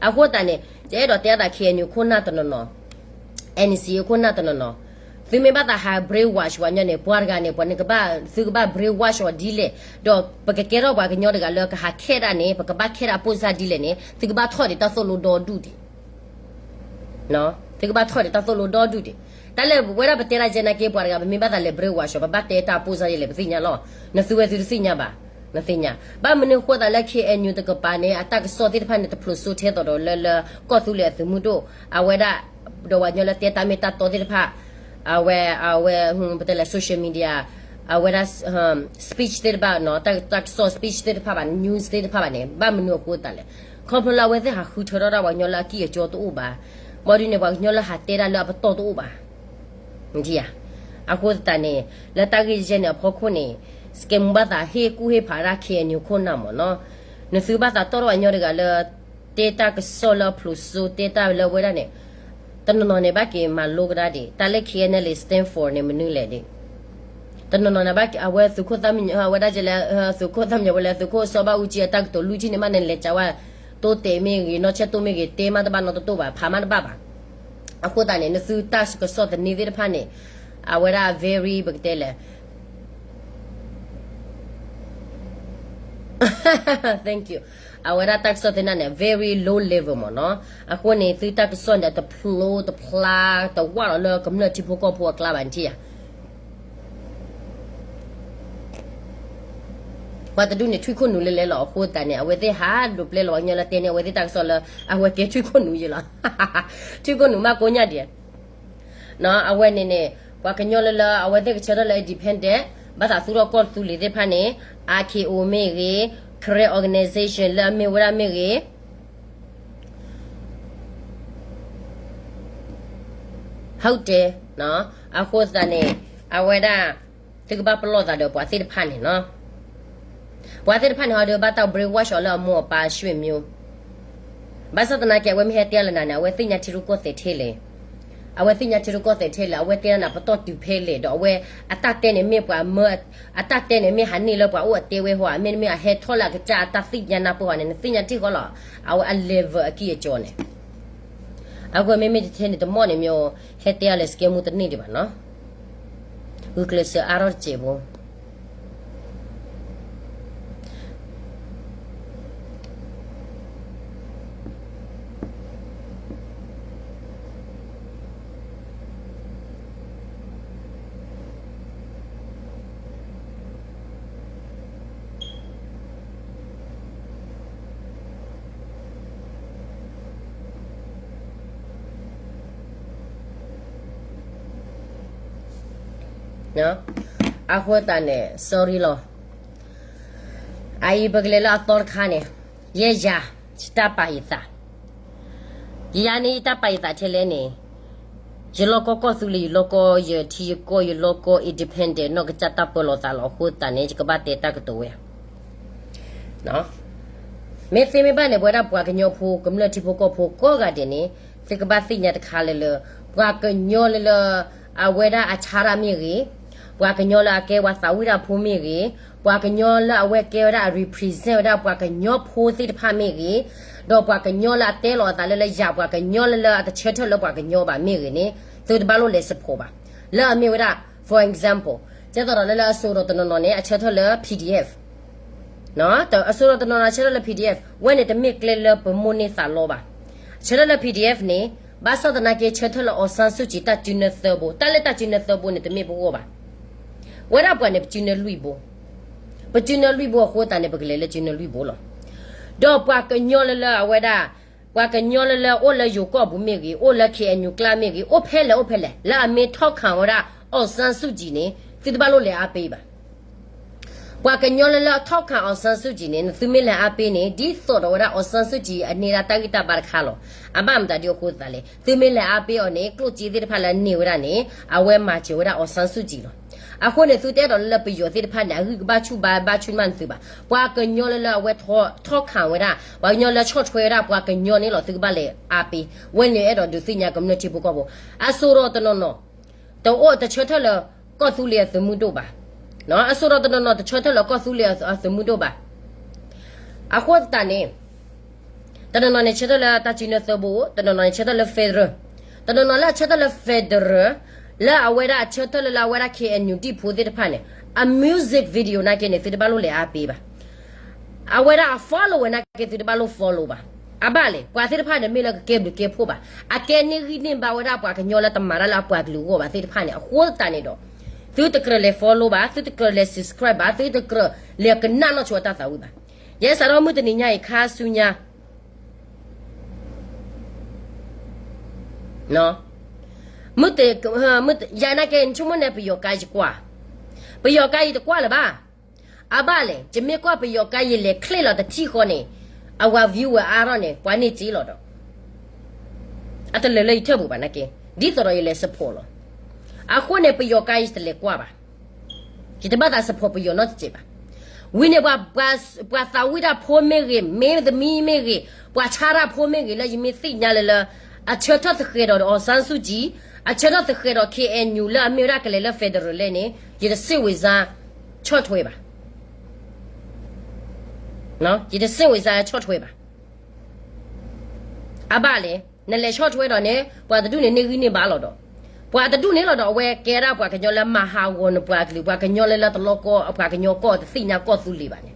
အဃိသတးန့ၣ် ယအဲၣ်ဒိးတဲအသး KNU ခိၣ်နၢ်တနီၤနီၤ, NCA ခိၣ်နၢ်တနီၤနီၤ, သုမ့ၢ်ဘၣ်သးဟး brainwash ဝဲညီန့ၣ် ပှၤတဂၤန့ၣ် ပှၤန့ၣ်ကဘၣ် သုကဘၣ် brainwash အီၤဒ်လဲၣ်, ဒီးပကကဲထီၣ်ပှၤကညီတဂၤလၢကဟးခဲဒၣ်န့ၣ် ပကဘၣ်ခဲဒၣ်ပိၢ်စၢ်ဒ်လဲၣ်န့ၣ် သုကဘၣ်ထီၣ်ဒံးတၢ်သိၣ်လိဒီဒူၣ်ဒံး သုကဘၣ်ထီၣ်ဒံးတၢ်သိၣ်လိဒီဒူၣ်ဒံး. တၢ်လၢပဝဲဒၣ်ပတဲဒၣ်ယဲနာ်က့ ပှၤတဂၤ ပမ့ၢ်ဘၣ်သးလဲၤ brainwash ပဘၣ်တဲတၢ်ပိၢ်စၢ်ဒ်လဲၣ် ပသ့ၣ်ညါလီၤ. နသုဝဲသုတသ့ၣ်ညါဘၣ်, နသ့ၣ်ညါ. ဘၣ်မနုၤအဃိသတးလၢ KNU တကပၤန့ၣ် အတၢ်ကစီၣ်သ့ၣ်တဖၣ်န့ၣ် တဖျိးစိထဲသိးဒီးလၢလၢကီၢ်သူလ့ၤအသုးမုၢ်ဒိၣ်, အဝဲဒၣ် ဒီးပှၤကညီလၢတဲတၢ်မ့ၢ်တၢ်တီသ့ၣ်တဖၣ် အဝဲ အဝဲ ပတဲလဲၣ် social media အဝဲဒၣ် speech သ့ၣ်တဖၣ်နီၤ, တၢ်ကစီၣ် speech သ့ၣ်တဖၣ်ဘၣ်န့ၣ် news သ့ၣ်တဖၣ်ဘၣ်န့ၣ် ဘၣ်မနုၤအဃိသတးလဲၣ်. ခီဖျိလၢအဝဲသ့ၣ်ဟးဃုထၢထီၣ်ဒၣ်ပှၤကညီလၢအကံၢ်အကီတအိၣ်ဘၣ်, ဘၣ်ဒ်န့ၣ် ပှၤကညီလၢဟးတဲဒၣ်လၢအပတီၢ်တအိၣ်ဘၣ်. အဃိသတးန့ၣ် လၢတၢ်ဂ့ၢ်ယဲၢ်န့ၣ်အဖီခိၣ်န့ၣ် စကဲမူဘၣ်သးဟ့ၣ်ကူၣ်ဟ့ၣ်ဖးဒၣ် KNU ခိၣ်နၢ်မ့ၢ်နီၤ, နသုဘၣ်သးတီၢ်ထီၣ်ပှၤကညီတဂၤလၢ တဲတၢ်ကစီၣ်လၢအဖျိးစိ တဲတၢ်လၢအဝဲဒၣ်န့ၣ်, တနီၤနီၤန့ၣ် ဘၣ်က့ၤမၤလိကဒါဒံး တၢ်လၢ KNLA stand for န့ၣ် မနုၤလဲၣ်ဒံး. တနီၤနီၤန့ၣ် ဘၣ်က့ၤ အဝဲသုးခိၣ်သၣ်မံညီၤ အဝဲဒၣ်ကလဲၣ် သုးခိၣ်သၣ်မံညီၤဝဲလဲၣ် သုးခိၣ်စီၤဘၣ်အူကၠံအတၢ်ကတိၤလွံၢ်ထံၣ်န့ၣ်မးန့ၣ် လဲၤကးဝဲ တိတဲာ်မ့ၢ်ဂ့ၤ နီၢ်ဆဲၣ်တိၣ်မ့ၢ်ဂ့ၤ တဲမးတဘၣ်နီတတိၢ်ဘၣ် ဖးမးတဘၣ်ဘၣ်. အဃိသတးန့ၣ် နသုတၢ်ကစီၣ်သန့သ့ၣ်တဖၣ်န့ၣ် အဝဲဒၣ် very ပကတဲလဲၣ် thank you အဝဲဒၣ်တၢ်ကစီၣ်သ့ၣ်တဖၣ်န့ၣ် very low level မ့ၢ်နီၤ. အဃိန့ၣ် သုတၢ်ကစီၣ်န့ၣ် တဖျိတဖျါ တဝၢ်လီၤလၢကမျၢၢ်ထံဖိကီၢ်ဖိအကျါဘၣ်န့ၣ်ထံၣ်ဧါ. ပှၤတဒူၣ်န့ၣ် ထွံၣ်ခိၣ်နူာ်လဲၤလဲၤလီၤ. အဃိသတးန့ၣ် အဝဲသ့ၣ်ဟးဒိးပျဲလီၤပှၤကညီလၢတဲန့ၣ် အဝဲသ့ၣ်တၢ်ကစီၣ်လၢ အဝဲကဲထွံၣ်ခိၣ်နူာ်ယဲလီၤ. ထွံၣ်ခိၣ်နူာ်မးကိးညါဒံး အဝဲန့ၣ်န့ၣ် ပှၤကညီလၢလၢ အဝဲသ့ၣ်ကဆၢထၢၣ်လၢ independent ဘၣ်သးသူၣ်ထီၣ်ကီၢ်သူလ့ၤသ့ၣ်တဖၣ်န့ၣ် RKO မ့ၢ်ဂ့ၤ Karen organization လၢအမ့ၢ်ဝဲဒၣ်မ့ၢ်ဂ့ၤ ဟုတ်တယ်, အဃိသတးန့ၣ် အဝဲဒၣ် သုကဘၣ်ပလီၢ်သးဒီးပှၤသ့ၣ်တဖၣ်န့ၣ်နီၤ. ပှၤသ့ၣ်တဖၣ်န့ၣ် ဟီဒီးဘၣ်တၢ် brainwash အီၤလၢအမိၢ်အပၢ်အဆွေမျိုး ဘၣ်ဆၣ်သနာ်က့ အဝဲမ့ၢ်ဟဲတဲလၢနၤန့ၣ် အဝဲသ့ၣ်ညါထံရူၢ်ကီၢ်သဲးထဲလဲၣ်. အဝဲသ့ၣ်ညါထံရူၢ်ကီၢ်သဲးထဲလဲၣ် အဝဲတဲဒၣ်နၤပတီၢ်တုၤဖဲလဲၣ် ဒီးအဝဲ အတၢ်တဲန့ၣ်မ့ၢ်ပှၤမၢ အတၢ်တဲန့ၣ် မ့ၢ်ဟးန့ၢ်လၢပှၤအိၣ်အတဲဝဲဟီဧါ မ့တမ့ၢ်အဟဲထီၣ်လၢအကစၢ်အတၢ်သ့ၣ်ညါနၢ်ပၢၢ်ဟီန့ၣ် နသ့ၣ်ညါထံၣ်ဃီလီၤ. အဝဲအ level အကံၢ်အကီန့ၣ် အဃိမ့မ့ၢ်တထဲန့ၣ် တမီၢ်န့ၣ် မ့ၢ်ဟဲတဲအီၤလဲၤ scam မူတန့ၢ်ဒံးဘၣ်နီၤ. ဂုာ်ကျဲးစၢးအါထီၣ်တစဲးဖိ. အဃိသတးန့ၣ် sorry လီၤ. အအံၤပကလဲၤလၢအသီတခါန့ၣ်, ယဲယၤ, ယတၢ်ပာ်ယသး, ယၤန့ၣ် ယတၢ်ပာ်ယသးထဲလဲၣ်န့ၣ်, ယလီၢ်ကီကီၢ်သူလ့ၤ, ယလီၢ်ကီယထံယကီၢ်, ယလီၢ်ကီ independent နီၢ်ကစၢ်တၢ်ပၢလီၤသးလီၤ. အဃိသတးန့ၣ် ယကဘၣ်တဲတၢ်ကတိၤဝဲ မ့ၢ်သ့မ့ၢ်ဘၣ်န့ၣ် ပဝဲဒၣ်ပှၤကညီဖိ ကမျၢၢ်ထံဖိကီၢ်ဖိကိးဂၤဒဲးန့ၣ် သုကဘၣ်သ့ၣ်ညါတခါလၢလၢ ပှၤကညီလၢလၢ အဝဲဒၣ်အဆါတၢ်မ့ၢ်ဂ့ၤ, ပှၤကညီလၢအကဲပှၤသးဝံၣ်တၢ်ဖိမ့ၢ်ဂ့ၤ, ပှၤကညီလၢအဝဲကဲဝဲဒၣ်အ represent ဝဲဒၣ်ပှၤကညီဖိသ့ၣ်တဖၣ်မ့ၢ်ဂ့ၤ, ဒီးပှၤကညီလၢအတဲလီၤအသးလၢလၢယၤ ပှၤကညီလၢလၢအတဆၢထၢၣ်လၢပှၤကညီဘၣ်မ့ၢ်ဂ့ၤန့ၣ် သုတဘၣ်လိၣ်လဲၤ support ဘၣ်. လၢအမ့ၢ်ဝဲဒၣ် for example ကဲသိးဒီးလၢလၢအစိၤဒီးတနီၤနီၤန့ၣ် အဆၢထၢၣ်လၢ PDF အစိၤဒီးတနီၤနီၤဆၢထၢၣ်လၢ PDF ဝဲန့ၣ်တမ့ၢ်ကျဲလၢပမိၢ်န့ၢ်သးလီဘၣ်. ဆၢထၢၣ်လၢ PDF န့ၣ် ဘၣ်ဆၣ်သနာ်က့ဆၢထၢၣ်လၢ အောင်ဆန်းစုကြည် တၢ်စုနၢသၢဘိ, တၢ်လၢတၢ်စုနၢသၢဘိန့ၣ် တမ့ၢ်ပဂီၢ်ဘၣ်. ဝဲဒၣ်ပှၤန့ၣ် ပစုနၢလွံၢ်ဘိ, ပစုနၢလွံၢ်ဘိအဃိသတးန့ၣ် ပကလဲၤလၢစုနၢလွံၢ်ဘိလီၤ. ဒီးပှၤကညီလၢလၢအဝဲဒၣ် ပှၤကညီလၢလၢအိၣ်လၢယိၤကီၢ်ပူၤမ့ၢ်ဂ့ၤ, အိၣ်လၢ KNU ကျါမ့ၢ်ဂ့ၤ, အိၣ်ဖဲလဲၣ်အိၣ်ဖဲလဲၣ် လၢအမ့ၢ်ထောက်ခံဝဲဒၣ် အောင်ဆန်းစုကြည် န့ၣ် သုတဘၣ်လိၣ်လဲၤအါပ့ဘၣ်. ပှၤကညီလၢလၢအထောက်ခံ အောင်ဆန်းစုကြည် န့ၣ် သုမ့ၢ်လဲၤအါပ့န့ၣ် ဒ်သိးဒီးဝဲဒၣ် အောင်ဆန်းစုကြည် အန့ၢ်ဒၣ်တၢ်ဂံၢ်တၢ်ဘါတခါလီၤ. အဘၣ်မတၤဒ်အဃိသတးလဲၣ်, သုမ့ၢ်လဲၤအါပ့အီၤန့ၣ် ကျိၣ်စ့သ့ၣ်တဖၣ်လၢအန့ၢ်ဝဲဒၣ်န့ၣ် အဝဲမၤစၢၤဝဲဒၣ် အောင်ဆန်းစုကြည် လီၤ. အဃိန့ၣ် သုတအဲၣ်ဒိးလၢလၢပယီၤသ့ၣ်တဖၣ်န့ၣ် အဂံၢ်ကဘၣ်ဆူၣ်ဘါဘၣ်ဆူၣ်မးနသုဘၣ်. ပှၤကညီလၢလၢအဝဲ ထောက်ခံ ဝဲဒၣ်, ပှၤကညီလၢဆီၣ်ထွဲဝဲဒၣ် ပှၤကညီန့ၣ်လီၤ သုကဘၣ်လဲၤအါပ့. ဝဲန့ၣ်အဲၣ်ဒိးဒုးသ့ၣ်ညါကမျၢၢ်ထံဖိကီၢ်ဖိ, အစိၤဒီးတနီၤနီၤ တအိၣ်တဆၢထၢၣ်လၢကီၢ်သူလ့ၤအသုးမုၢ်ဒိၣ်ဘၣ်. အစိၤဒီးတနီၤနီၤတဆၢထၢၣ်လၢကီၢ်သူလ့ၤအသုးမုၢ်ဒိၣ်ဘၣ်. အဃိသတးန့ၣ် တနီၤနီၤန့ၣ်ဆၢထၢၣ်လၢတၢ်စုနၢသၢဘိ, တနီၤနီၤန့ၣ်ဆၢထၢၣ်လၢ federal, တနီၤနီၤလၢအဆၢထၢၣ်လၢ federal, လၢအဝဲဒၣ်အဆၢထၢၣ်လၢလၢအဝဲဒၣ် KNU ဒံၣ်ဖိသ့ၣ်တဖၣ်န့ၣ် အ music video နာ်က့န့ၣ် သုတဘၣ်လိၣ်လဲၤအါပ့ဘၣ်. အဝဲဒၣ်အ follower နာ်က့သုတဘၣ်လိၣ် follow ဘၣ်. အဘၣ်လဲၣ်, ပှၤသ့ၣ်တဖၣ်န့ၣ် မ့ၢ်လၢကကဲဘျုးကဲဖှိၣ်ဘၣ်. အကဲန့ၢ်ဂံၢ်န့ၢ်ဘါဝဲဒၣ်ပှၤကညီလၢတမၤတၢ်လၢအပှၤကလုာ်အဂီၢ်ဘၣ်သ့ၣ်တဖၣ်န့ၣ် အဃိသတးန့ၣ်ဒီး သုတကြၢးလဲၤ follow ဘၣ်, သုတကြၢးလဲၤ subscribe ဘၣ်, သုတကြၢးလဲၤကနၣ်နီၢ်ဆိအတၢ်သးဝံၣ်ဘၣ်. ယဲစးထီၣ်မုၢ်တနံၤညါအံၤခါဆူညါ မုၢ်တ, မုၢ်တ, ယၤနာ်က့ နဆိကမိၣ်န့ၣ် ပယီၤကါယကွၢ်, ပယီၤကါယတကွၢ်လၢၤဘၣ်. အဘၣ်လဲၣ်, ယမ့ၢ်ကွၢ်ပယီၤကါယလဲၤချ့လီၤတထံၣ်ဃီန့ၣ်, အဝၤ view ဝဲအါထီၣ်န့ၣ် ပှၤန့ၢ်စ့လီၤဒီး အတလၢာ်လၢယထၢၣ်ပူၤဘၣ်နာ်က့, ဒ်သိးဒီးယလဲၤ support လီၤ. အဃိန့ၣ် ပယီၤကါယတလဲၤကွၢ်ဘၣ်. ယတဘၣ်သး support ပယီၤနီတစဲးဘၣ်. ဝံၤန့ၣ် ပှၤသးဝံၣ်တၢ်ဖိမ့ၢ်ဂ့ၤ, မ့ၢ်သမံမ့ၢ်ဂ့ၤ, ပှၤဆါတၢ်ဖိမ့ၢ်ဂ့ၤ လၢယမ့ၢ်သ့ၣ်ညါလၢလၢ အဆၢထၢၣ်သဃဲးဒီး အောင်ဆန်းစုကြည်, အဆၢထၢၣ်သဃဲးဒီး KNU လၢအမ့ၢ်ဝဲဒၣ်ကလဲၤလၢ federal လဲၣ်န့ၣ် ယတစ့ၣ်ဝံၤစါ ဆီၣ်ထွဲဘၣ်. ယတစ့ၣ်ဝံၤစါ ဆီၣ်ထွဲဘၣ်. အဘၣ်လဲၣ်, နလဲၤဆီၣ်ထွဲဒီးန့ၣ် ပှၤတဒူၣ်န့ၣ်န့ၢ်ဂံၢ်န့ၢ်ဘါလီၤဒီး, ပှၤတဒူၣ်န့ၣ်လီၤဒီး အဝဲကဲဒၣ်ပှၤကညီလၢမၤဟးဂီၤနပှၤကလုာ်, ပှၤကညီလၢလၢတလီကီ ပှၤကညီကီၢ်တသ့ၣ်ညါကီၢ်သူလ့ၤဘၣ်န့ၣ်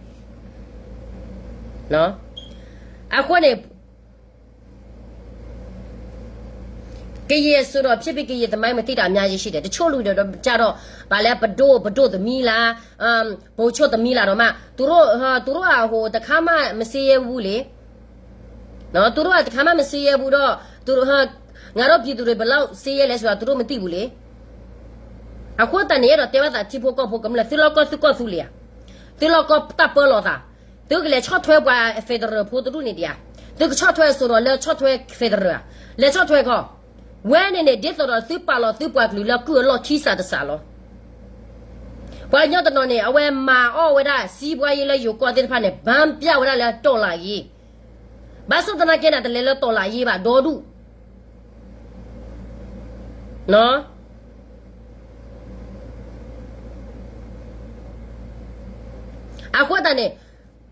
အဃိန့ၣ် ကရင်အစိၤဒီး ဖြစ်ဖြစ် ကရင်သမိုင်း မသိတာအများကြီးရှိတယ်. တချို့လူတွေတော့ ဗိုလ်ချုပ်သမီးလာတော့မှ သူတို့, သူတို့က ဟို တခါမှ မစင်းရဲဘူးလေ. သူတို့က တခါမှ မစင်းရဲဘူးတော့ သူတို့, ငါတို့ပြည်သူတွေ ဘယ်လောက် စင်းရဲလဲဆိုတာ သူတို့ မသိဘူးလေ. အဃိသတးန့ၣ် အဲၣ်ဒိးတဲဘၣ်သး ထံဖိကီၢ်ဖိကမျၢၢ် သုလီၢ်ကီၢ်သုကီၢ်သူလ့ၤဧါ, သုလီၢ်ကီၢ်တၢ်ပၢလီၤသး, သုကလဲၤဆီၣ်ထွဲပှၤ federal ဖိတဒူၣ်န့ၣ်ဒံးဧါ, သုကဆီၣ်ထွဲအစိၤဒီးလၢဆီၣ်ထွဲ federal ဧါ, လဲၤဆီၣ်ထွဲခီ, ဝဲန့ၣ်န့ၣ် ဒ်သိးဒီးသုပာ်လီၤသုပှၤကလုာ်လၢကုၢ်အလီၢ်ခံစးတစးလီၤ. ပှၤကညီတနီၤန့ၣ် အဝဲမၤအီၣ်ဝဲဒၣ် စံးပှၤယ့လၢယိၤကီၢ်သ့ၣ်တဖၣ်န့ၣ် ဘၣ်ပျၢ်ဝဲဒၣ်လၢ တော်လှန်ရေး, ဘၣ်ဆၣ်သနာ်က့န့ၣ် တလဲၤလၢ တော်လှန်ရေး ဘၣ်ဒီဒူၣ် အဃိသတးန့ၣ်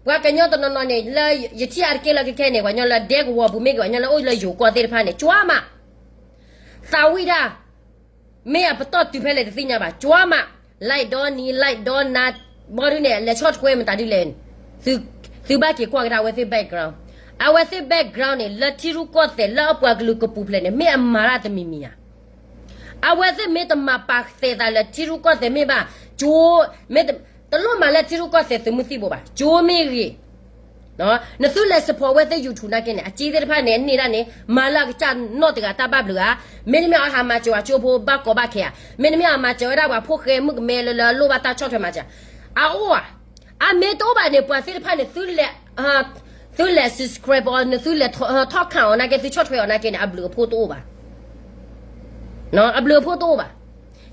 ပှၤကညီတနီၤနီၤန့ၣ် လၢယထံၣ်အါတက့ၢ်လၢခဲခဲန့ၣ် ပှၤကညီလၢဒဲကဝီၤပူၤမ့ၢ်ဂ့ၤ ပှၤကညီလၢအိၣ်လၢယိၤကီၢ်သ့ၣ်တဖၣ်န့ၣ် ကၠီမး သးဝံၣ်ဒၣ်, မ့ၢ်အပတီၢ်တုၤဖဲလဲၣ်တသ့ၣ်ညါဘၣ်, ကၠီမး, လံာ်ဒီနံၤ လံာ်ဒီနၤ ဘီဒုန့ၣ် လဲၤဆီၣ်ထွဲမတၤဒုလဲၣ်, သုဘၣ်က့ၤကွၢ်ကဒါအဝဲသ့ၣ် background, အဝဲသ့ၣ် background န့ၣ် လၢထံရူၢ်ကီၢ်သဲးလၢအပှၤကလုာ်ကပူၤဖျဲးန့ၣ် မ့ၢ်အမၤတၢ်တမံၤမံၤဧါ. အဝဲသ့ၣ်မ့ၢ်တမၤပာ်သဲးသးလၢထံရူၢ်ကီၢ်သဲးမ့ၢ်ဘၣ်, ကၠိ, မ့ၢ်တလိၣ်မၤလၢထံရူၢ်ကီၢ်သဲးသုးမုၢ်သံၣ်ဘိဘၣ်, ကၠိမ့ၢ်ဂ့ၤ, နသုလဲၤ support ဝဲသ့ၣ် YouTube နာ်က့န့ၣ် အစ့သ့ၣ်တဖၣ်န့ၣ် အန့ၢ်ဒၣ်န့ၣ် မၤလၢအကစၢ်နီၢ်တဂၤတၢ်ဘၣ်ဘျုးဧါ. မ့တမ့ၢ်အဟးမၤစၢၤဝဲကၠိဖိဘၣ်ကီဘၣ်ခဲဧါ. မ့တမ့ၢ်အမၤစၢၤဝဲဒၣ်ပှၤဖိဃဲမုၣ်ကမဲလၢလၢအလိၣ်ဘၣ်တၢ်ဆီၣ်ထွဲမၤစၢၤ အအိၣ်ဧါ. အမ့ၢ်တအိၣ်ဘၣ်န့ၣ် ပှၤသ့ၣ်တဖၣ်န့ၣ် သုလဲၤ subscribe အီၤ နသုလဲၤထီၣ်ခးအီၤနာ်က့ သုဆီၣ်ထွဲအီၤနာ်က့န့ၣ် အဘျုးအဖှိၣ်တအိၣ်ဘၣ်. အဘျုးအဖှိၣ်တအိၣ်ဘၣ်.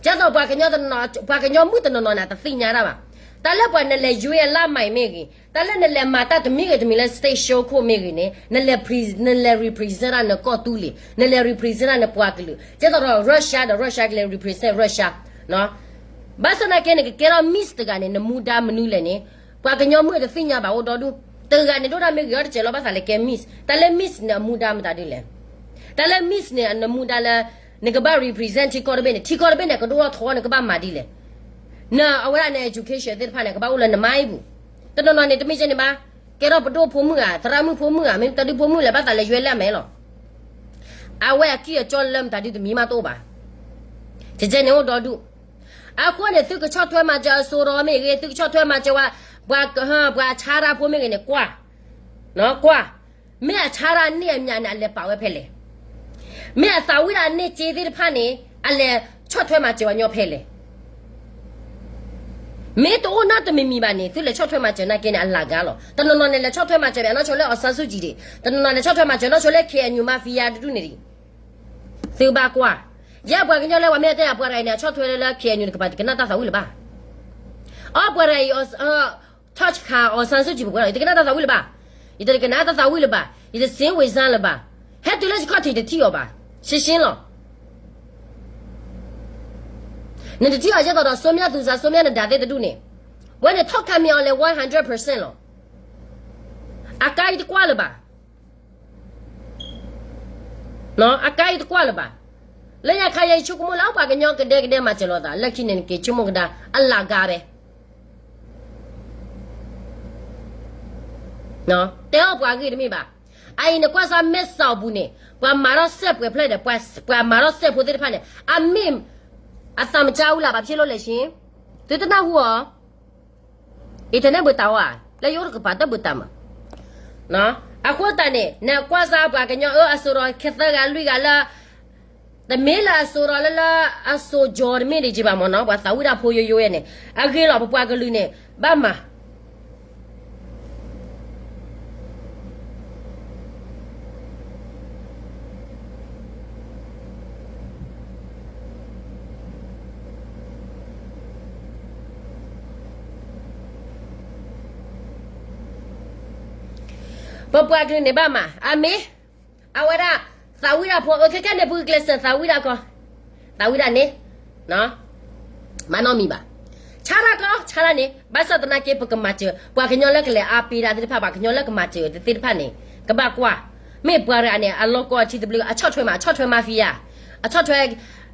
ဒ်သိးပှၤကညီတနီၤ ပှၤကညီမုၣ်တနီၤနီၤန့ၣ် တသ့ၣ်ညါတၢ်ဘၣ်. တၢ်လၢပှၤနလဲၤယွဲအလၢ်မၤမ့ၢ်ဂ့ၤ, တၢ်လၢနလဲၤမၤတၢ်တမံၤဂ့ၤတမံၤလၢ stage show ခိၣ်မ့ၢ်ဂ့ၤန့ၣ် နလဲၤ pre- နလဲၤ represent ဒၣ်နကီၢ်သူလ့ၤ, နလဲၤ represent ဒၣ်နပှၤကလုာ်, ဒ်သိးဒီး Russia ဒီး Russia ကလဲၤ represent Russia ဘၣ်ဆၣ်နာ်က့န့ၣ် ကကဲထီၣ် Miss တဂၤန့ၣ် နမူဒါမနုၤလဲၣ်န့ၣ် ပှၤကညီမုၣ်တသ့ၣ်ညါဘၣ်အိၣ်ဒီဒူၣ်. တဂၤန့ၣ်ဒိၣ်ဒၣ်မ့ၢ်ဂ့ၤအီၤတစဲးလီၤ ဘၣ်သးလဲၤကဲ Miss. တၢ်လၢ Miss န့ၣ် အမူဒါမတၤဒ်လဲၣ်. တၢ်လၢ Miss န့ၣ် နမူဒါလၢ နကဘၣ် represent ထံကီၢ်တဘ့ၣ်န့ၣ် ထံကီၢ်တဘ့ၣ်န့ၣ် ကဒိၣ်ထီၣ်ထီနကဘၣ်မၤဒ်လဲၣ်. နအဝဲဒၣ်န့ၣ် education သ့ၣ်တဖၣ်န့ၣ် ကဘၣ်အိၣ်လၢန mind ပူၤ. တနီၤနီၤန့ၣ် တမ့ၢ်ကဲန့ၣ်ဘၣ်, ကဲထီၣ်ပဒိၣ်ဖိမုၣ်ဧါ, သရၣ်မုၣ်ဖိမုၣ်ဧါ, မ့ၢ်မတၤဒုဖိမုၣ်လဲၣ် ဘၣ်သးလဲၤယွဲလၢအမဲာ်လီၤ. အဝဲအကံၢ်အကီလၢမတၤဒုတမံၤမးတအိၣ်ဘၣ်. ကကဲန့ၣ်အိၣ်ဒီဒူၣ်. အဃိန့ၣ် သုကဆီၣ်ထွဲမၤစၢၤအစိၤဒီးမ့ၢ်ဂ့ၤ, သုကဆီၣ်ထွဲမၤစၢၤဝဲ ပှၤ ပှၤဆါတၢ်ဖိမ့ၢ်ဂ့ၤန့ၣ် ကွၢ်, ကွၢ်, မ့ၢ်အဆါတၢ်န့ၢ်အမျးန့ၣ် အလဲၤပာ်ဝဲဖဲလဲၣ်. မ့ၢ်အသးဝံၣ်ဒၣ်အန့ၢ်စ့သ့ၣ်တဖၣ်န့ၣ် အလဲၤဆီၣ်ထွဲမၤစၢၤဝဲညီဖဲလဲၣ်. မ့ၢ်တအိၣ်နီတမံၤမံၤဘၣ်န့ၣ် သုလဲၤဆီၣ်ထွဲမၤစၢၤနာ်က့န့ၣ် အလၤကၤလီၤ. တနီၤနီၤန့ၣ် လဲၤဆီၣ်ထွဲမၤစၢၤဘၣ်နီၢ်ဆိလၢ အောင်ဆန်းစုကြည် ဒံး, တနီၤနီၤလဲၤဆီၣ်ထွဲမၤစၢၤနီၢ်ဆိလၢ K N U mafia တဒူၣ်န့ၣ်ဒံး. သုဘၣ်ကွၢ်, ယဲပှၤကညီလၢပှၤမ့ၢ်တဲယၤပှၤတဂၤအံၤန့ၣ် အဆီၣ်ထွဲလၢ လၢ K N U န့ၣ် ကပၤတကနၣ်တၢ်သးဝံၣ်လၢၤဘၣ်. အီပှၤတဂၤအံၤ ထီၣ်ဆခး အောင်ဆန်းစုကြည် ပှၤကွၢ်လီၤ ယတကနၣ်တၢ်သးဝံၣ်လၢၤဘၣ်. ယတကနၣ်တၢ်သးဝံၣ်လၢၤဘၣ်. ယတစ့ဝ့ၤစၢ်လၢၤဘၣ်. ဟဲတုၤလၢယခီၣ်ထံးတထံၣ်အီၤဘၣ်. ရှင်းရှင်းလီၤ. နတထံၣ်အီၤယဲသိးဒီး စိမၠၣ်သူစၤ စိမၠၣ်နဒါသ့ၣ်တဒူၣ်န့ၣ်, ဝဲန့ၣ်ထီၣ်ခးမ့ၢ်အီၤလဲၤ one hundred percent လီၤ. အကါအံၤတကွၢ်လၢၤဘၣ်. အကါအံၤတကွၢ်လၢၤဘၣ်. လၢညါခါယဲယဆိကမိၣ်လၢပှၤကညီကဒဲကဒဲမၤစၢၤလိာ်သး လၢခံန့ၣ် နက့ၤဆိကမိၣ်ကဒါ အလၤကၤဘဲ တဲအီၣ်ပှၤဂ့ၢ်တမ့ၢ်ဘၣ်. အအံၤနကွၢ်စၢ်မဲာ်စီၣ်ပူၤန့ၣ် ပှၤမၤထီၣ်စဲးပှဲၤဖျၢၣ်ဒီး ပှၤမၤထီၣ်စဲးဖိသ့ၣ်တဖၣ်န့ၣ် အမ့ၢ် အသးမကါဝံၤလၢ်ဘၣ် ဖဲလိၣ်လဲၣ်ဆ့, သုတနၢ်ဟူအီၤ, internet ဘၣ်တၢ်ဝါ, လၢယအိၣ်တကပၤတၢ်ဘၣ်တၢ်မး, အဃိသတးန့ၣ် နကွၢ်စၢ်ပှၤကညီအၢအစိၤဒီးခဲသၢဂၤလွံၢ်ဂၤလၢ တမ့ၢ်လၢအစိၤဒီးလၢလၢ အစိၤကီၤတမ့ၢ်ဒံးက့ၤဘၣ်မ့ၢ်နီၤ ပှၤသးဝံၣ်တၢ်ဖိယိယိဝဲန့ၣ် အဂ့ၤလီၤ ပပှၤကလုာ်န့ၣ် ဘၣ်မၤ ပပှၤကလုာ်န့ၣ်ဘၣ်မး အမ့ၢ် အဝဲဒၣ် သးဝံၣ်တၢ်ဖိ အခဲခဲန့ၣ် ပကကျဲးစၢးသးဝံၣ်တၢ်ကီ, သးဝံၣ်တၢ်န့ၣ် မၤနီတမံၤဘၣ်. ဆါတၢ်ကီ ဆါတၢ်န့ၣ် ဘၣ်ဆၣ်သနာ်က့ ပကမၤစၢၤ ပှၤကညီလၢကလဲၤအါပ့ၤဒၣ်သ့ၣ်တဖၣ် ပှၤကညီလၢကမၤစၢၤသ့ၣ်တဖၣ်န့ၣ် ကဘၣ်ကွၢ်, မ့ၢ်ပှၤတဂၤန့ၣ် အလီၢ်ကီအထံသဘျ့ အဆီၣ်ထွဲမး အဆီၣ်ထွဲ mafia အဆီၣ်ထွဲ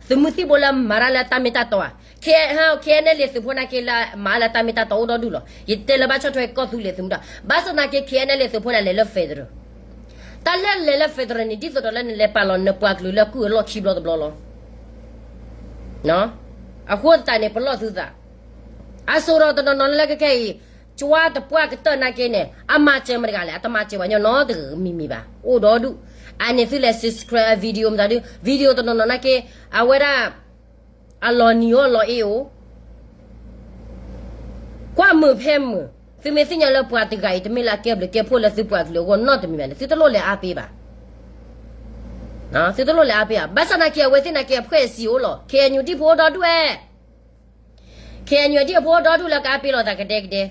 သုးမုၢ်သံၣ်ဘိလၢမၤတၢ်လၢတၢ်မ့ၢ်တၢ်တီဧါ, K N L သုးဖိနာ်က့လၢမၤလၢတၢ်မ့ၢ်တၢ်တီအိၣ်ဒီဒူၣ်လီၤ. ယတဲလၢဘၣ်ဆီၣ်ထွဲကီၢ်သူလ့ၤသုးမုၢ်ဒီး ဘၣ်ဆၣ်သနာ်က့ K N L သုးဖိန့ၣ် လဲၤလၢ federal တၢ်လၢလဲၤလၢ federal န့ၣ် ဒ်သိးဒီးလၢနလဲၤပာ်လီၤနပှၤကလုာ်လၢကုၢ်အလီၢ်ခံဘျီတဘျီလီၤ. အဃိသတးန့ၣ် ပလီၢ်သုသး, အစိၤဒီးတနီၤနီၤလၢကခဲအံၤ ကၠွါတပှၢ်ကတၢၢ်နာ်က့န့ၣ် အမၤစၢၤမတဂၤလဲၣ် အတမၤစၢၤပှၤညီနီတဂၤမံၤမံၤဘၣ် အိၣ်ဒီဒူၣ်. အန့ၣ်သုလဲၤ subscribe video မတၤဒု video တနီၤနီၤနာ်က့ အဝဲဒၣ် အလီၤနံၤအိၣ်လီၤအ့ၣ်အိၣ် ကွၢ်မုာ်ဖဲမုာ်, သုမ့ၢ်သ့ၣ်ညါလၢပှၤတဂၤအံၤ တမ့ၢ်လၢအကဲဘျုးကဲဖှိၣ်လၢသုပှၤကလုာ်အဂီၢ်နီတမံၤဘၣ်န့ၣ် သုတလိၣ်လဲၤအါပ့ၤဘၣ်. သုတလိၣ်လဲၤအါပ့ၤဘၣ်. ဘၣ်ဆၣ်သနာ်က့ အဝဲသ့ၣ်နာ်က့ အဖွဲ့အစည်းအိၣ်လီၤ. K N U ဒံၣ်ဖိအိၣ်ဒီဒူၣ်ဝဲ K N U ဒံၣ်ဖိအိၣ်ဒီဒူၣ်လၢကအါပ့ၤလိာ်သးကဒဲကဒဲ,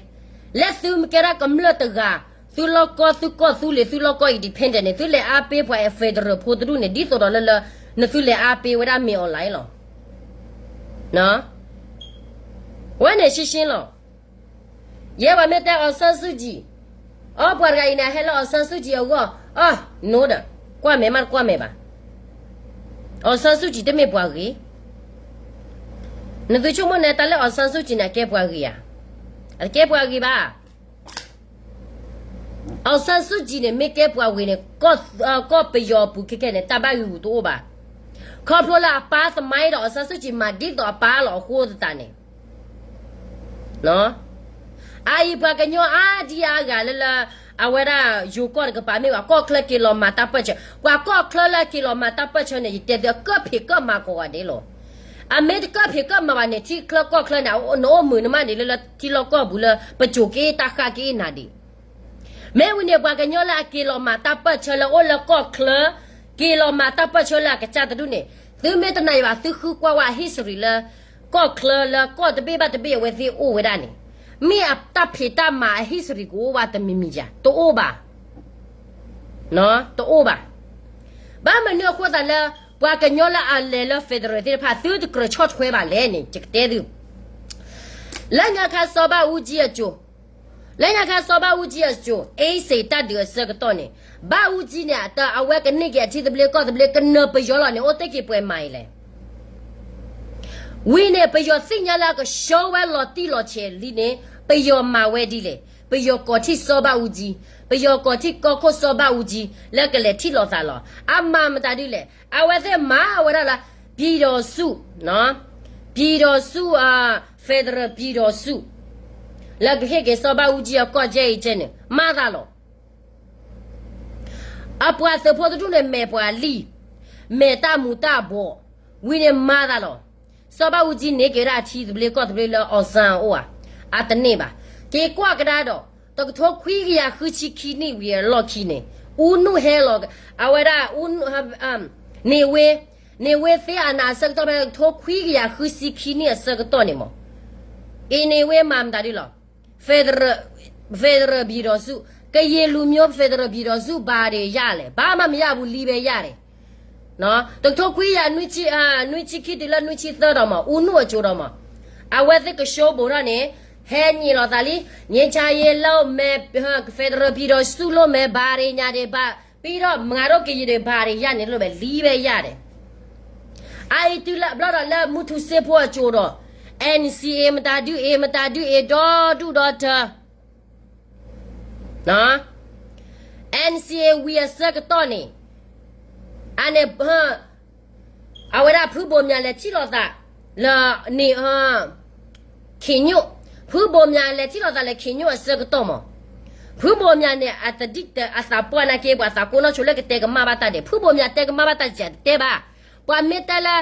လၢသုမ့ၢ်ကဲဒၣ်ကမျၢၢ်တဂၤ, သုလီၢ်ကီၢ်သုကီၢ်သူလ့ၤ သုလီၢ်ကီၢ် independent န့ၣ် သုလဲၤအါပ့ၤပှၤ federal ဖိတဒူၣ်န့ၣ် ဒ်သိးဒီးလၢလၢ နသုလဲၤအါပ့ၤဝဲဒၣ်မ့ၢ် online လီၤ. ဝဲန့ၣ်ရှင်းရှင်းလီၤ. ယဲပှၤမ့ၢ်တဲ အောင်ဆန်းစုကြည်, အီ ပှၤတဂၤအံၤန့ၣ် ဟဲလၢ အောင်ဆန်းစုကြည် အဂီၢ်, အီ no ဒီး ကွၢ်မဲာ်မးတကွၢ်မဲာ်ဘၣ်. အောင်ဆန်းစုကြည် တမ့ၢ်ပှၤဂ့ၤ. နသုဆိကမိၣ်န့ၣ် တၢ်လၢ အောင်ဆန်းစုကြည် န့ၣ် အကဲပှၤဂ့ၤဧါ. အတကဲပှၤဂ့ၤဘၣ်. အောင်ဆန်းစုကြည် န့ၣ် မ့ၢ်ကဲပှၤဂ့ၤန့ၣ် ကီၢ်ပယီၤပူၤခဲခဲန့ၣ် တၢ်ဘၣ်ဂံာ်ဂူာ်တအိၣ်ဘၣ်. ခီဖျိလၢအပၢ်သမိုင်းဒီး အောင်ဆန်းစုကြည် မၤဒ်သိးအပၢ်လီၤအဃိသတးန့ၣ် အအံၤပှၤကညီအါဒံအါဂၤလၢလၢ အဝဲဒၣ်ယိၤကီၢ်တကပၤမ့ၢ်ဘၣ် ကီၢ်ချၢက့ၤလီၤမၤတၢ်ပၢၢ်ဆၢ, ပှၤကီၢ်ချၢလၢက့ၤလီၤမၤတၢ်ပၢၢ်ဆၢန့ၣ် ယတဲသုအကၢၣ်ဖံးကၢၣ်မၤကိးဂၤဒဲးလီၤ. အမ့ၢ်တကၢၣ်ဖံးကၢၣ်မၤဘၣ်န့ၣ် ထံချၢကီၢ်ချၢန့ၣ် နအိၣ်မုာ်နမးဒံးလၢလၢထံလီၢ်ကီၢ်ပူၤလၢပစိၤက့တၢ်ဃၣ်က့နၤဒံး မ့ၢ်ဝံၤန့ၣ် ပှၤကညီလၢအက့ၤလီၤမၤတၢ်ပၢၢ်ဆၢလၢအိၣ်လၢကီၢ်ချၢ, က့ၤလီၤမၤတၢ်ပၢၢ်ဆၢလၢအကစၢ်တဒူၣ်န့ၣ် သုမ့ၢ်တနာ်ဘၣ် သုဃုကွၢ်ဝဲအ history လၢ ကီၢ်ချၢလၢကီၢ်တဘ့ၣ်ဘၣ်တဘ့ၣ်အဝဲသ့ၣ်အိၣ်ဝဲဒၣ်န့ၣ် မ့ၢ်အတၢ်ဖံးတၢ်မၤအ history ကအိၣ်ဝဲတမံၤမံၤယၤ တအိၣ်ဘၣ်, တအိၣ်ဘၣ်. ဘၣ်မနုၤအဃိသတးလၢ ပှၤကညီလၢအလဲၤလၢ federal သ့ၣ်တဖၣ် သုတကြၢးဆီၣ်ထွဲဘၣ်လဲၣ်န့ၣ် ယကတဲသု လၢညါခါစီၤဘၣ်အူကၠံအစိၤ, လၢညါခါစီၤဘၣ်အူကၠံအစိၤ အ့စ့းတၢ်ဒုးအဆၢကတီၢ်န့ၣ် ဘၣ်အူကၠံန့ၣ် အဝဲကန့ၢ်က့ၤအထံသဘျ့ကီၢ်သဘျ့ ကနၢၤပယီၤလီၤန့ၣ် အိၣ်တ့ၢ်က့ၤပှဲၤမးအံၤလဲၣ်. ဝံၤန့ၣ် ပယီၤသ့ၣ်ညါလၢအကဆှၢဝဲလီၤတံၢ်လီၤဆဲးလံန့ၣ် ပယီၤမၤဝဲဒ်လဲၣ်. ပယီၤကိးထံၣ်စီၤဘၣ်အူကၠံ, ပယီၤကိးထံၣ်ကီၢ်ခိၣ်စီၤဘၣ်အူကၠံ လၢကလဲၤထံၣ်လိာ်သးလီၤ. အမၤမတၤဒ်လဲၣ်. အဝဲသ့ၣ်မၤဝဲဒၣ်လၢ ပြည်ထောင်စု, ပြည်ထောင်စု federal ပြည်ထောင်စု လၢကဟ့ၣ်က့ၤစီၤဘၣ်အူကၠံအကီၢ်ကဲအံၤကဲန့ၣ် မၤသးလီၤ. အပှၤသုးဖိတဒူၣ်န့ၣ် မဲာ်ပှၤလံၢ်, မဲာ်တၢ်မူၤတၢ်ဘှီး, ဝံၤန့ၣ်မၤသးလီၤ. စီၤဘၣ်အူကၠံန့ၢ်က့ၤဝဲဒၣ်အထံသဘျ့ကီၢ်သဘျ့လၢ အောင်ဆန်း အအိၣ်ဧါ, အတန့ၢ်ဘၣ်. က့ၤကွၢ်ကဒါဒီး တကထိခွံကယၤဃုဆံခံနံၣ်ဝံၤအလီၢ်ခံန့ၣ် ဦးနု ဟဲလီၤ, အဝဲဒၣ် နေဝင်း, နေဝင်း သ့ၣ်အနၤအဆၢကတီၢ်ဖဲ တကထိခွံကယၤဃုဆံခံနံၣ်အဆၢကတီၢ်န့ၣ်မး အ့န့ၣ်ဝဲမၤမတၤဒ်လီၤ. federal, federal ပြည်ထောင်စု, ကရင်လူမျိုး federal ပြည်ထောင်စု ဘာတွေရလဲ, ဘာမှမရဘူး, လံပဲရတယ်. တကထိခွံကယၤနွံဆံ, နွံဆံခံတုၤလၢနွံဆံသၢဒီးမး ဦးနု အစိၤဒီးမး အဝဲသ့ၣ်ကဆှိဘိးထီၣ်န့ၣ် ဟဲညံးလိာ်သးလံ, ငြိမ်းချမ်းရေးလုပ်မယ်, federal ပြည်ထောင်စုလုပ်မယ်, ဘာတွေညာတွေ, ပြီးတော့ ငါတို့ကရင်တွေ ဘာတွေရနေလို့ပဲ, လံပဲရတယ်. အအံၤတုၤလၢဘျီဒီးလၢမူထူစ့ဖိအစိၤဒီး NCA မတၤဒုးအ့ၣ် မတၤဒုးအ့ၣ် ဒီဒူၣ်ဒီထၢ NCA ဝံၤအဆၢကတီၢ်န့ၣ် အန့ၣ် အဝဲဒၣ်ဖုဘိၣ်မၠးလဲၤထံၣ်လိာ်သးလၢ န့ၣ် ခ့ညိၣ်, ဖုဘိၣ်မၠးလဲၤထံၣ်လိာ်သးလၢ ခ့ညိၣ်အဆၢကတီၢ်မး, ဖုဘိၣ်မၠးန့ၣ် အတဒံၣ်အသးပှၢ်နာ်က့ ပှၤသးကိးနီၢ်ဆိလၢကတဲကမၣ်ဘၣ်တၢ်ဒဲး, ဖုဘိၣ်မၠးတဲကမၣ်ဘၣ်တၢ်စံးတဲဘၣ်, ပှၤမ့ၢ်တဲလၢ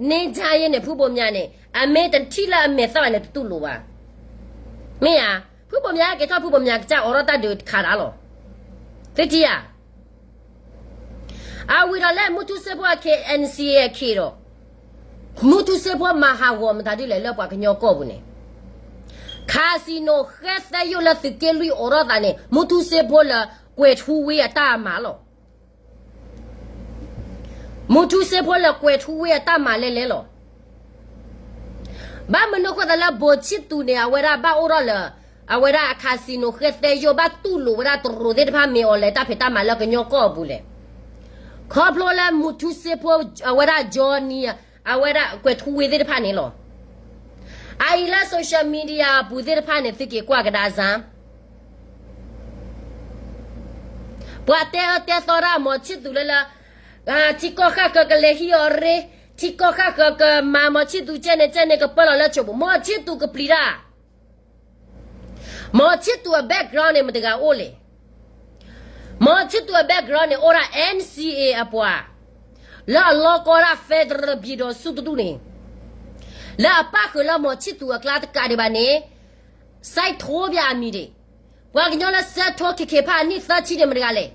န့ၣ် ယါယဲန့ၣ် ဖုဘိၣ်မၠးန့ၣ် အမ့ၢ်တထံၣ်လၢအမဲာ်သၣ်ဘၣ်န့ၣ် တတူၢ်လိာ်ဘၣ်. မ့ၢ်ဧါ, ဖုဘိၣ်မၠးက့ၤထီၣ် ဖုဘိၣ်မၠးကစၢ်အိးထီၣ်တၢ်ဒုးတခါဒၣ်လီၤ. သုထံၣ်ဧါ. အဝံၤဒီးလၢမူထူစ့ဖိအ ခ့ NCA အခ့ဒီး မူထူစ့ဖိမၤဟးဂီၤမတၤဒ်လဲၣ်လၢပှၤကညီကီၢ်ပူၤန့ၣ်, ခါစံနိၣ်ဃဲသဲယိၣ်လၢသုးက့လွံၢ်အိးထီၣ်သးန့ၣ် မူထူစ့ဖိလၢကွဲၤထူဝ့အတၢ်မၤလီၤ. မူထူစ့ဖိလၢကွဲၤထူဝ့အတၢ်မၤလဲၣ်လဲၣ်လီၤ. ဘၣ်မနုၤအဃိသတးလၢ ဘိၣ်ဆံးသူးန့ၣ် အဝဲဒၣ်ဘၣ်အိၣ်ထီၣ်လၢ အဝဲဒၣ်အခါစံနိၣ်ဃဲသဲယိၣ် ဘၣ်တူၢ်လိာ်ဝဲဒၣ်တရူးသ့ၣ်တဖၣ် မ့ၢ်အီၤလဲၤတၢ်ဖံးတၢ်မၤလၢကညီကီၢ်အပူၤလဲၣ်. ခီဖျိလၢမူထူစ့ဖိ အဝဲဒၣ် Johnny အဝဲဒၣ်ကွဲၤထူဝ့သ့ၣ်တဖၣ်န့ၣ်လီၤ. အအံၤလၢ social media အပူၤသ့ၣ်တဖၣ်န့ၣ် သုက့ၤကွၢ်ကဒါစၢ် ပှၤတဲအၢတဲသီဒၣ် မီၤဆံၣ်သူးလၢလၢ ထံကီၢ်ဃၣ်ဃၢၤကလဲၤဟံးအီၤရ့, ထံကီၢ်ဃၣ်ဃၢၤကမၤ မီၤဆံၣ်သူးကဲန့ၣ်ကဲန့ၣ် ကပၢလီၤလၢဆိးပူၤ, မီၤဆံၣ်သူးကပျံၤတၢ်. မီၤဆံၣ်သူးအ background န့ၣ် မတဂၤအိၣ်လဲၣ်. မီၤဆံၣ်သူးအ background န့ၣ် အိၣ်ဒၣ် NCA အပှၤ လၢအလီကီဒၣ် federal ပြည်ထောင်စု တဒူၣ်န့ၣ် လၢအပၣ်ဃုာ်လၢမီၤဆံၣ်သူးအကျါတကးဒံးဘၣ်န့ၣ် စိုက်ထိုး ဗျာ အမံၤဒံး, ပှၤကညီလၢဆၢထိခံခံဖၣ်အနံၣ်သၢဆံန့ၣ်မတဂၤလဲၣ်.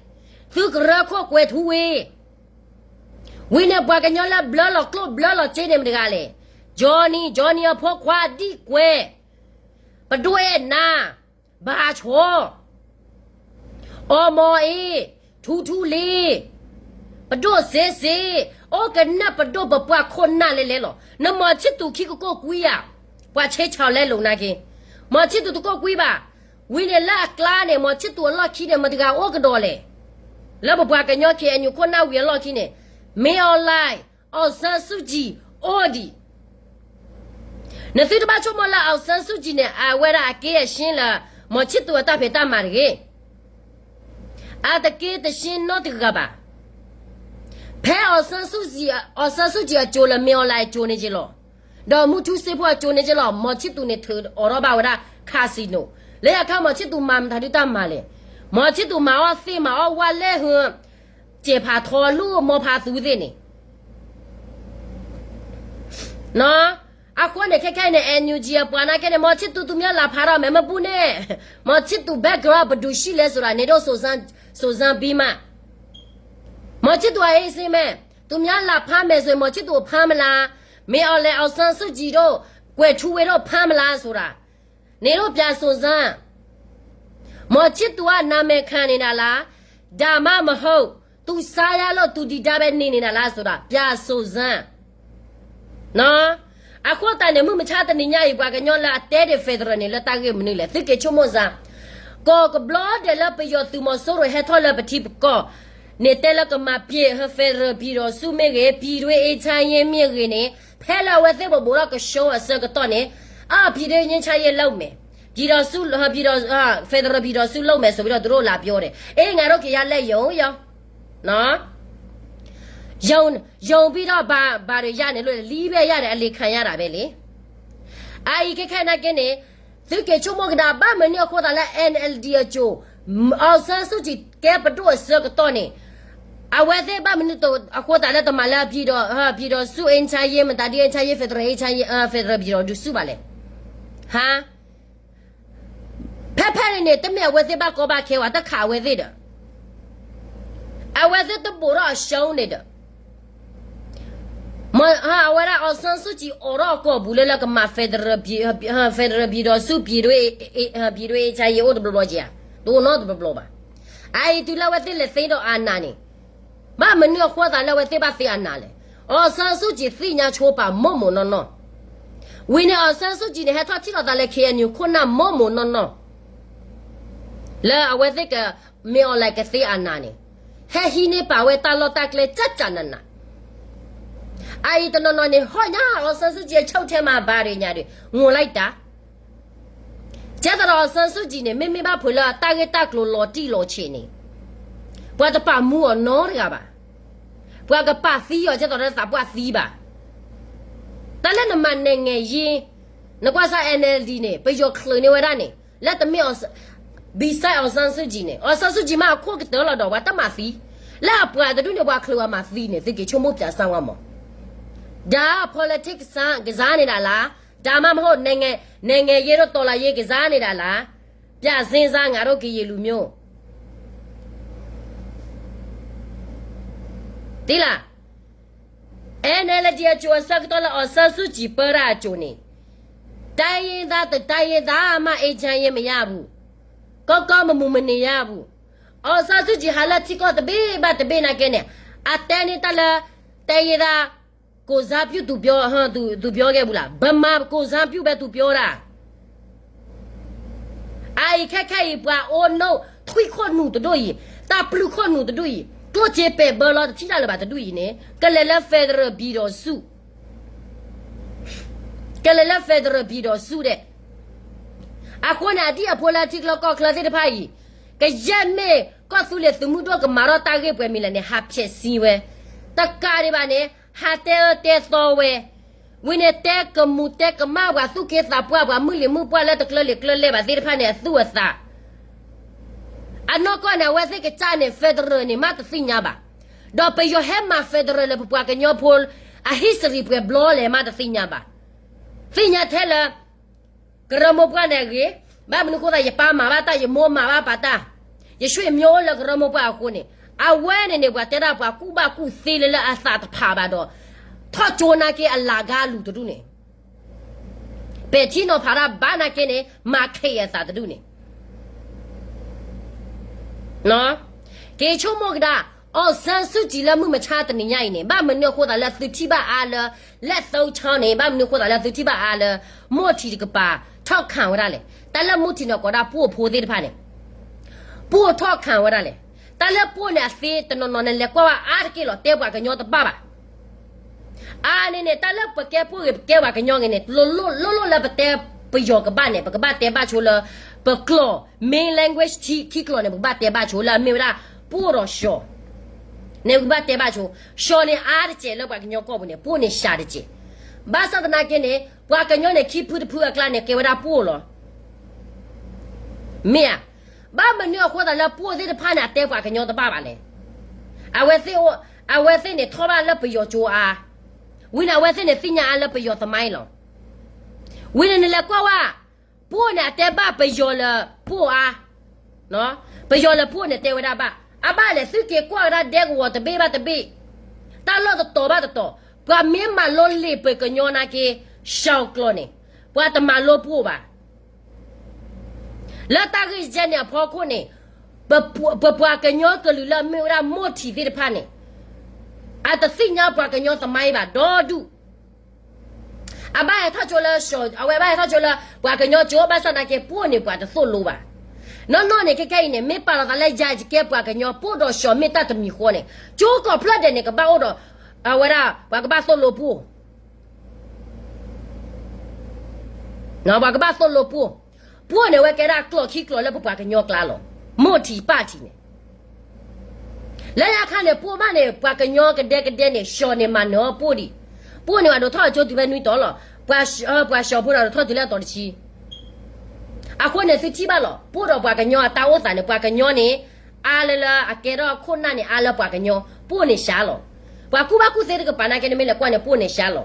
သုကရၢခိၣ်ကွဲၤထူဝ့ ဝံၤန့ၣ်ပှၤကညီလၢဘျၢလီၤကျိၣ်ဘျၢလီၤစ့န့ၣ်မတဂၤလဲၣ်. Johnny, Johnny အဖိခွါဒံၣ်ကွဲၤ, ပဒိၣ်အဲၣ်နၤ, ဘၣ်ဆီ အီမီၤအ့, ထူထူလ့, ပဒိၣ်စ့စ့, အိၣ်ကနၢ်ပဒိၣ်ပပှၤခိၣ်နၢ်လဲၣ်လဲၣ်လီၤ. နမီၤဆံၣ်သူးခံကကိၣ်ကွံာ်ဧါ, ပှၤဆ့ဆီးလဲလိာ်နာ်က့, မီၤဆံၣ်သူးတကိၣ်ကွံာ်ဘၣ်. ဝံၤန့ၣ်လၢအကျါန့ၣ် မီၤဆံၣ်သူးအလီၢ်ခံန့ၣ် မတဂၤအိၣ်ကဒီးလဲၣ်. လၢပပှၤကညီ KNU ခိၣ်နၢ်ဝံၤအလီၢ်ခံန့ၣ် မ့ၢ်အီၤလဲၣ် အောင်ဆန်းစုကြည် အိၣ်ဒံး နသုတဘၣ်ဆိကမိၣ်လၢ အောင်ဆန်းစုကြည် န့ၣ် အဝဲဒၣ်အက့အရှင်းလၢ မီၤဆံၣ်သူးအတၢ်ဖံးတၢ်မၤတဂ့ၤ. အတက့တရှင်းနီတဂၤဘၣ်. ဖဲ အောင်ဆန်းစုကြည် အောင်ဆန်းစုကြည် အစိၤလၢ မ့ၢ်အီၤလဲၣ်အစိၤန့ၣ်က့လီၤ. ဒီးမူထူစ့ဖိအစိၤန့ၣ်က့လီၤ. မီၤဆံၣ်သူးန့ၣ်ထုးအိးထီၣ်ဘၣ်ဝဲဒၣ် casino. လၢယခါမီၤဆံၣ်သူးမၤမတၤဒုးတၢ်မၤလဲၣ်. မီၤဆံၣ်သူးမၤအီၣ်သ့ၣ်မၤအီၣ်ဝါလဲၢ်ဟု စဲးဖးထီလူၢ်မိၢ်ဖးသူသ့ၣ်န့ၣ် နီၢ်, အဃိန့ၣ် ခဲခဲအံၤန့ၣ် NUG အပှၤနာ်က့န့ၣ် မီၤဆံၣ်သူး သူများလာဖမ်းတော့မယ် မပူနဲ့, မီၤဆံၣ်သူး background ဘယ်သူရှိလဲဆိုတာ နင်တို့စုံစမ်း, စုံစမ်းပြီးမှ, မီၤဆံၣ်သူး အအေးဆေးမယ်, သူများလာဖမ်းမယ်ဆိုရင် မီၤဆံၣ်သူး ဖမ်းမလား, မင်းအောင်လှိုင် အောင်ဆန်းစုကြည်တို့ ကွယ်ထူးဝင်းတို့ ဖမ်းမလားဆိုတာ နင်တို့ပြန်စုံစမ်း, မီၤဆံၣ်သူး က နာမည်ခံနေတာလား, ဒါမှမဟုတ် သူစားရလို့ သူဒီဒါပဲနေနေတာလားဆိုတာ ပြန်စုံစမ်း. နီၢ်, အဃိသတးန့ၣ် မုၢ်မဆါတနံၤညါအံၤ ပှၤကညီလၢအတဲဒၣ် federal န့ၣ် လၢတၢ်ဂ့ၢ်မနုၤလဲၣ်, သုက့ၤဆိကမိၣ်စ့ၢ်, ကီၢ်ကဘျီဒဲးလၢပယီၤသုးမီၤစိရိၤဟဲထီၣ်လၢပထံပကီၢ်န့ၣ် တဲလၢကမၤပျံၤ federal ပြည်ထောင်စုမ့ၢ်ဂ့ၤ, ပြည်တွင်း အေးချမ်းရေး မ့ၢ်ဂ့ၤန့ၣ် ဖဲလၢအဝဲသ့ၣ်ပဘိးထီၣ်ကဆှီအဆၢကတီၢ်န့ၣ် အ ပြည်တွင်း ငြိမ်းချမ်းရေး လုပ်မယ်, ပြည်ထောင်စု ပြည်ထောင်စု federal ပြည်ထောင်စုလုပ်မယ်ဆိုပြီးတော့ သူတို့လာပြောတယ်, အေး ငါတို့က ရလက်ရုံရော, နီၢ်, ရုံ, ရုံပြီးတော့ ဘာ, ဘာတွေရတယ်လဲ, လီပဲရတယ်, အလီခံရတယ်ပဲလေ. အအံၤခဲခဲနာ်က့န့ၣ် သုက့ၤဆိကမိၣ်ကဒါ ဘၣ်မနုၤအဃိသတးလၢ NLD အစိၤ အောင်ဆန်းစုကြည် ကဲပဒိၣ်အဆၢကတီၢ်န့ၣ် အဝဲသ့ၣ်ဘၣ်မနုၤအဃိသတးလၢတမၤလၢ ပြည်ထောင်စု အေးချမ်းရေး, မတၤဒ် အေးချမ်းရေး, federal အေးချမ်းရေး, federal ပြည်ထောင်စု စူးဘၣ်လဲၣ်, ဟါ ဖဲဖဲန့ၣ်န့ၣ် တမ့ၢ်အဝဲသ့ၣ်ဘၣ်ကီဘၣ်ခဲဝဲ တခးအဝဲသ့ၣ်ဒီး အဝဲသ့ၣ်တဘိးထီၣ်အရှုံးန့ၣ်ဒီး မ့ၢ်အဝဲဒၣ် အောင်ဆန်းစုကြည် အိးထီၣ်အကီၢ်ပူၤလၢ လၢကမၤ federal ပြည်ထောင်စု ပြည်တွင်း ပြည်တွင်း အေးချမ်းရေး အိၣ်တဘျီဘျီက့ၤဧါ, တအိၣ်နီတဘျီဘျီဘၣ်. အအံၤတုၤလၢအဝဲသ့ၣ်လဲၤသ့ဒီးအာဏာန့ၣ် ဘၣ်မနုၤအဃိသတးလၢအဝဲသ့ၣ်ဘၣ်သ့အာဏာလဲၣ်. အောင်ဆန်းစုကြည် သ့ၣ်ညါဆိပာ်မိၢ်မိၢ်နီၢ်နီၢ်, ဝံၤန့ၣ် အောင်ဆန်းစုကြည် န့ၣ် ဟဲထီၣ်ထံၣ်လိာ်သးလၢ KNU ခိၣ်နၢ်မိၢ်မိၢ်နီၢ်နီၢ် လၢအဝဲသ့ၣ်က မင်းအောင်လှိုင် ကသ့အာဏာန့ၣ် ဟဲဟံးန့ၢ်ပာ်ဝဲတၢ်လီၢ်တၢ်ကျဲ ကျကျနန. အအံၤတနီၤနီၤန့ၣ် ဟီၣ်ညါ အောင်ဆန်းစုကြည် အချုပ်ထဲမှာ ဘာတွေညာတွေ ငိုလိုက်တာ. ကဲသရၣ် အောင်ဆန်းစုကြည် န့ၣ် မ့မ့ၢ်ဘၣ်ဖုးလၢတၢ်ဂ့ၢ်တၢ်ကျိၤလီၤတံၢ်လီၤဆဲးန့ၣ် ပှၤတပာ်မူအီၤနီတဂၤဘၣ်. ပှၤကပာ်သံအီၤ ကဲသရၣ်လၢသးပှၢ်သံဘၣ်. တၢ်လၢနမၤ နိုင်ငံရေး, နကွၢ်စၢ် NLD န့ၣ် ပယီၤချုးန့ၢ်ဝဲဒၣ်န့ၣ် လၢတမ့ၢ် အောင်ဆန်းစုကြည် န့ၣ် အောင်ဆန်းစုကြည် မ့ၢ်အခိၣ်ကတၢၢ်လီၤဒီး ပှၤတမၤသံ, လၢအပှၤတဒူၣ်န့ၣ် ပှၤချုးအီၤမၤသံန့ၣ် သုက့ၤဆိကမိၣ်ပၠးစၢ်ဝဲမး. ဒါ politics ကစားနေတာလား, ဒါမှမဟုတ် နိုင်ငံ, နိုင်ငံရေးတို့ တော်လှန်ရေး ကစားနေတာလား, ပြန်စဉ်းစား ငါတို့ ကရင်လူမျိုး. သိလား, NLD အစိၤအဆၢကတီၢ်လၢ အောင်ဆန်းစုကြည် ပၢတၢ်အစိၤန့ၣ် တိုင်းရင်းသား တစ်တိုင်းရင်းသားမှ အေးချမ်းရေး မရဘူး, ကောင်းကောင်း မမူ မနေရဘူး. အောင်ဆန်းစုကြည် ဟးလၢထံကီၢ်တဘ့ၣ်ဘၣ်တဘ့ၣ်နာ်က့န့ၣ် အတဲန့ၢ်တၢ်လၢ တိုင်းရင်းသား ကိုယ်စားပြု သူပြော, သူ, သူပြောခဲ့ဘူးလား, ဗမာ ကိုယ်စားပြု ပဲ သူပြောတာ. အအံၤခဲခဲအံၤ ပှၤအိၣ်နိၣ်ထွံၣ်ခိၣ်နူာ်တဒူၣ်အံၤ, တၢ်ပျုၢ်ခိၣ်နူာ်တဒူၣ်အံၤ, ကျိၣ်စ့ပဲာ်ဘၢလီၤတထံၣ်တၢ်လၢၤဘၣ်တဒူၣ်အံၤန့ၣ် ကလဲၤလၢ federal ပြည်ထောင်စု, ကလဲၤလၢ federal ပြည်ထောင်စု ဒဲး. အဃိန့ၣ် အဒံၣ်အဖိလၢထံချၢကီၢ်ချၢသ့ၣ်တဖၣ်အံၤ ကယဲၢ်မ့ၢ်ကီၢ်သူလ့ၤသုးမုၢ်ဒိၣ်ကမၤထီၣ်တၢ်ဂ့ၢ်ပှဲၤမံၤလဲၣ်န့ၣ် ဟးဖျဲးစံဝဲ, တကးဒံးဘၣ်န့ၣ် ဟးတဲအၢတဲသီဝဲ, ဝံၤန့ၣ်တဲကမူၤတဲကမၣ်ပှၤ သူၣ်က့သးပှၢ်ပှၤ မုၢ်လံၤမုၢ်ပှၢ်လၢတကျၢၤလံာ်ကျၢၤလဲၢ်ဘၣ်သ့ၣ်တဖၣ်န့ၣ် အသူၣ်အသး အနီၢ်ကီၢ်န့ၣ် အဝဲသ့ၣ်ကစၢ်န့ၣ် federal န့ၣ် မ့ၢ်တသ့ၣ်ညါဘၣ်. ဒီးပယီၤဟဲမၤ federal လၢပပှၤကညီဖိ အ history ပှဲၤဘျီလဲၣ် မ့ၢ်တသ့ၣ်ညါဘၣ်. သ့ၣ်ညါထဲလၢ ကရၢမိၢ်ပှၢ်န့ၣ်အဂ့ၢ်, ဘၣ်မနုၤအဃိသတး ယပၢ်မၤဘၣ်တၢ် ယမိၢ်မၤဘၣ်ပာ်တၢ်, ယဆွေမျိုးလၢကရၢမိၢ်ပှၢ်အဃိန့ၣ်, အဝဲန့ၣ်န့ၣ် ပှၤတဲဒၣ်ပှၤကူၣ်ဘၣ်ကူၣ်သ့လၢလၢအသးတဖးဘၣ်ဒီး ထီၣ်ကၠိနာ်က့အလၤကါလူၤတဒူၣ်န့ၣ် ပဲာ်ထံနီၤဖးတၢ်ဘၣ်နာ်က့န့ၣ် မၤခ့အသးတဒူၣ်န့ၣ် က့ၤဆိကမိၣ်ကဒါ, အောင်ဆန်းစုကြည် လၢမုၢ်မဆါတနံၤညါအံၤန့ၣ် ဘၣ်မနုၤအဃိသတးလၢသုထံၣ်ဘၣ်အါလၢ လက်သုံးချောင်း န့ၣ် ဘၣ်မနုၤအဃိသတးလၢသုထံၣ်ဘၣ်အါလၢ မိၢ်ထံးတကပၤ ထောက်ခံ ဝဲဒၣ်လဲၣ်. တၢ်လၢမိၢ်ထံးန့ၣ် ကိးဒၣ်ပှိၢ်ဖိသ့ၣ်တဖၣ်န့ၣ် ပှိၢ် ထောက်ခံ ဝဲဒၣ်လဲၣ်. တၢ်လၢပှိၢ်န့ၣ်အသ့တနီၤနီၤန့ၣ် လဲၤကွၢ်ဝဲအါတက့ၢ်လီၤ, တဲပှၤကညီတဘၣ်ဘၣ်. အါန့ၣ်န့ၣ် တၢ်လၢပကဲပှိၢ်ဂ့ၤ ပကဲပှၤကညီဂ့ၤန့ၣ် လိၣ်လိၣ်လၢပတဲပယီၤကဘၣ်န့ၣ် ပကဘၣ်တဲဘၣ်ဆိလၢ ပကျိာ် main language ထံခံကျိာ်န့ၣ် ပကဘၣ်တဲဘၣ်ဆိလၢအမ့ၢ်ဝဲဒၣ် ပှိၢ်ဒီးၡီၤ န့ၣ် ပကဘၣ်တဲဘၣ်ဆိ, ၡီၤန့ၣ်အါတစဲးလၢပှၤကညီကီၢ်ပူၤန့ၣ် ပှိၢ်န့ၣ်စှၤတစဲး. ဘၣ်ဆၣ်သနာ်က့န့ၣ် ပှၤကညီန့ၣ် ခံဖုတဖုအကျါန့ၣ် ကဲဝဲဒၣ်ပှိၢ်လီၤ. မ့ၢ်ဧါ. ဘၣ်မနုၤအဃိသတးလၢပှိၢ်သ့ၣ်တဖၣ်န့ၣ် အတဲပှၤကညီတဘၣ်ဘၣ်လဲၣ်. အဝဲသ့ၣ်အိၣ်, အဝဲသ့ၣ်န့ၣ်ထီၣ်ဘၣ်လၢပယီၤကၠိအါ, ဝံၤန့ၣ် အဝဲသ့ၣ်န့ၣ်သ့ၣ်ညါအါလၢပယီၤသမိုင်းလီၤ. ဝံၤန့ၣ်နလဲၤကွၢ်ဝဲ, ပှိၢ်န့ၣ်အတဲဘၣ်ပယီၤလၢပှိၢ်အါ, ပယီၤလၢပှိၢ်န့ၣ်တဲဝဲဒၣ်ဘၣ်, အဘၣ်လဲၣ် သုက့ၤကွၢ်ဝဲဒၣ်ဒဲကဝီၤတဘ့ၣ်ဘၣ်တဘ့ၣ်, တၢ်လီၢ်တတီၤဘၣ်တတီၤ, ပှၤမ့ၢ်မၤလိလံာ်ပှၤကညီနာ်က့ ရှောင်ကျိာ်န့ၣ်, ပှၤတမၤလိပှိၢ်ဘၣ်. လၢတၢ်ဂ့ၢ်ယဲန့ၣ်အဖီခိၣ်န့ၣ်, ပပှၤကညီကလုာ်လၢအမ့ၢ်ဝဲဒၣ်မိၢ်ထံးသ့ၣ်တဖၣ်န့ၣ်, အတသ့ၣ်ညါပှၤကညီသမိုင်းဘၣ်ဒီဒူၣ်. အဘၣ်ဟဲထီၣ်ဆိလၢ, အဝဲဘၣ်ဟဲထီၣ်ဆိလၢပှၤကညီကၠိဘၣ်ဆၣ်နာ်က့ ပှိၢ်န့ၣ်ပှၤတသိၣ်လိဘၣ်. နီၢ်နီၢ်န့ၣ် ခဲခဲအံၤန့ၣ် မ့ၢ်ပာ်လီၤသးလၢယၤယကဲပှၤကညီ ပှိၢ်ဒီးရှောင်မ့ၢ်တၢ်တမံၤဃီန့ၣ် ကၠိကိးဖျၢၣ်ဒဲးန့ၣ် ကဘၣ်အိၣ်ဒီး, အဝဲဒၣ်ပှၤကဘၣ်သိၣ်လိပှိၢ် ပှၤကဘၣ်သိၣ်လိပှိၢ်, ပှိၢ်န့ၣ်ဝဲကဲဒၣ်ကျိာ်ခံကျိာ်လၢပပှၤကညီကျါလီၤ. မိၢ်ထံးပၢ်ထံးန့ၣ်, လၢညါခါန့ၣ် ပှိၢ်မးန့ၣ် ပှၤကညီကဒဲကဒဲန့ၣ် ရှောင်န့ၣ်မၤနၢၤအီၤပှိၢ်ဒံး, ပှိၢ်န့ၣ်ဘၣ်ဒိးထီၣ်အကၠိတုၤဖဲနွံတီၤလီၤ. ပှၤရှောင်ဖိန့ၣ်ဒိးထီၣ်တုၤလၢအတီၤတဆံ အဃိန့ၣ် သုထံၣ်ဘၣ်လီၤ. ပှိၢ်ဒီးပှၤကညီအတၢ်အိၣ်သးန့ၣ် ပှၤကညီန့ၣ် အါလၢလၢအကဲထီၣ်ခိၣ်နၢ်န့ၣ် အါလၢပှၤကညီ, ပှိၢ်န့ၣ်စှၤလီၤ. ပှၤကူၣ်ဘၣ်ကူၣ်သ့တကပၤနာ်က့ နမ့ၢ်လဲၤကွၢ်န့ၣ် ပှိၢ်န့ၣ်စှၤလီၤ.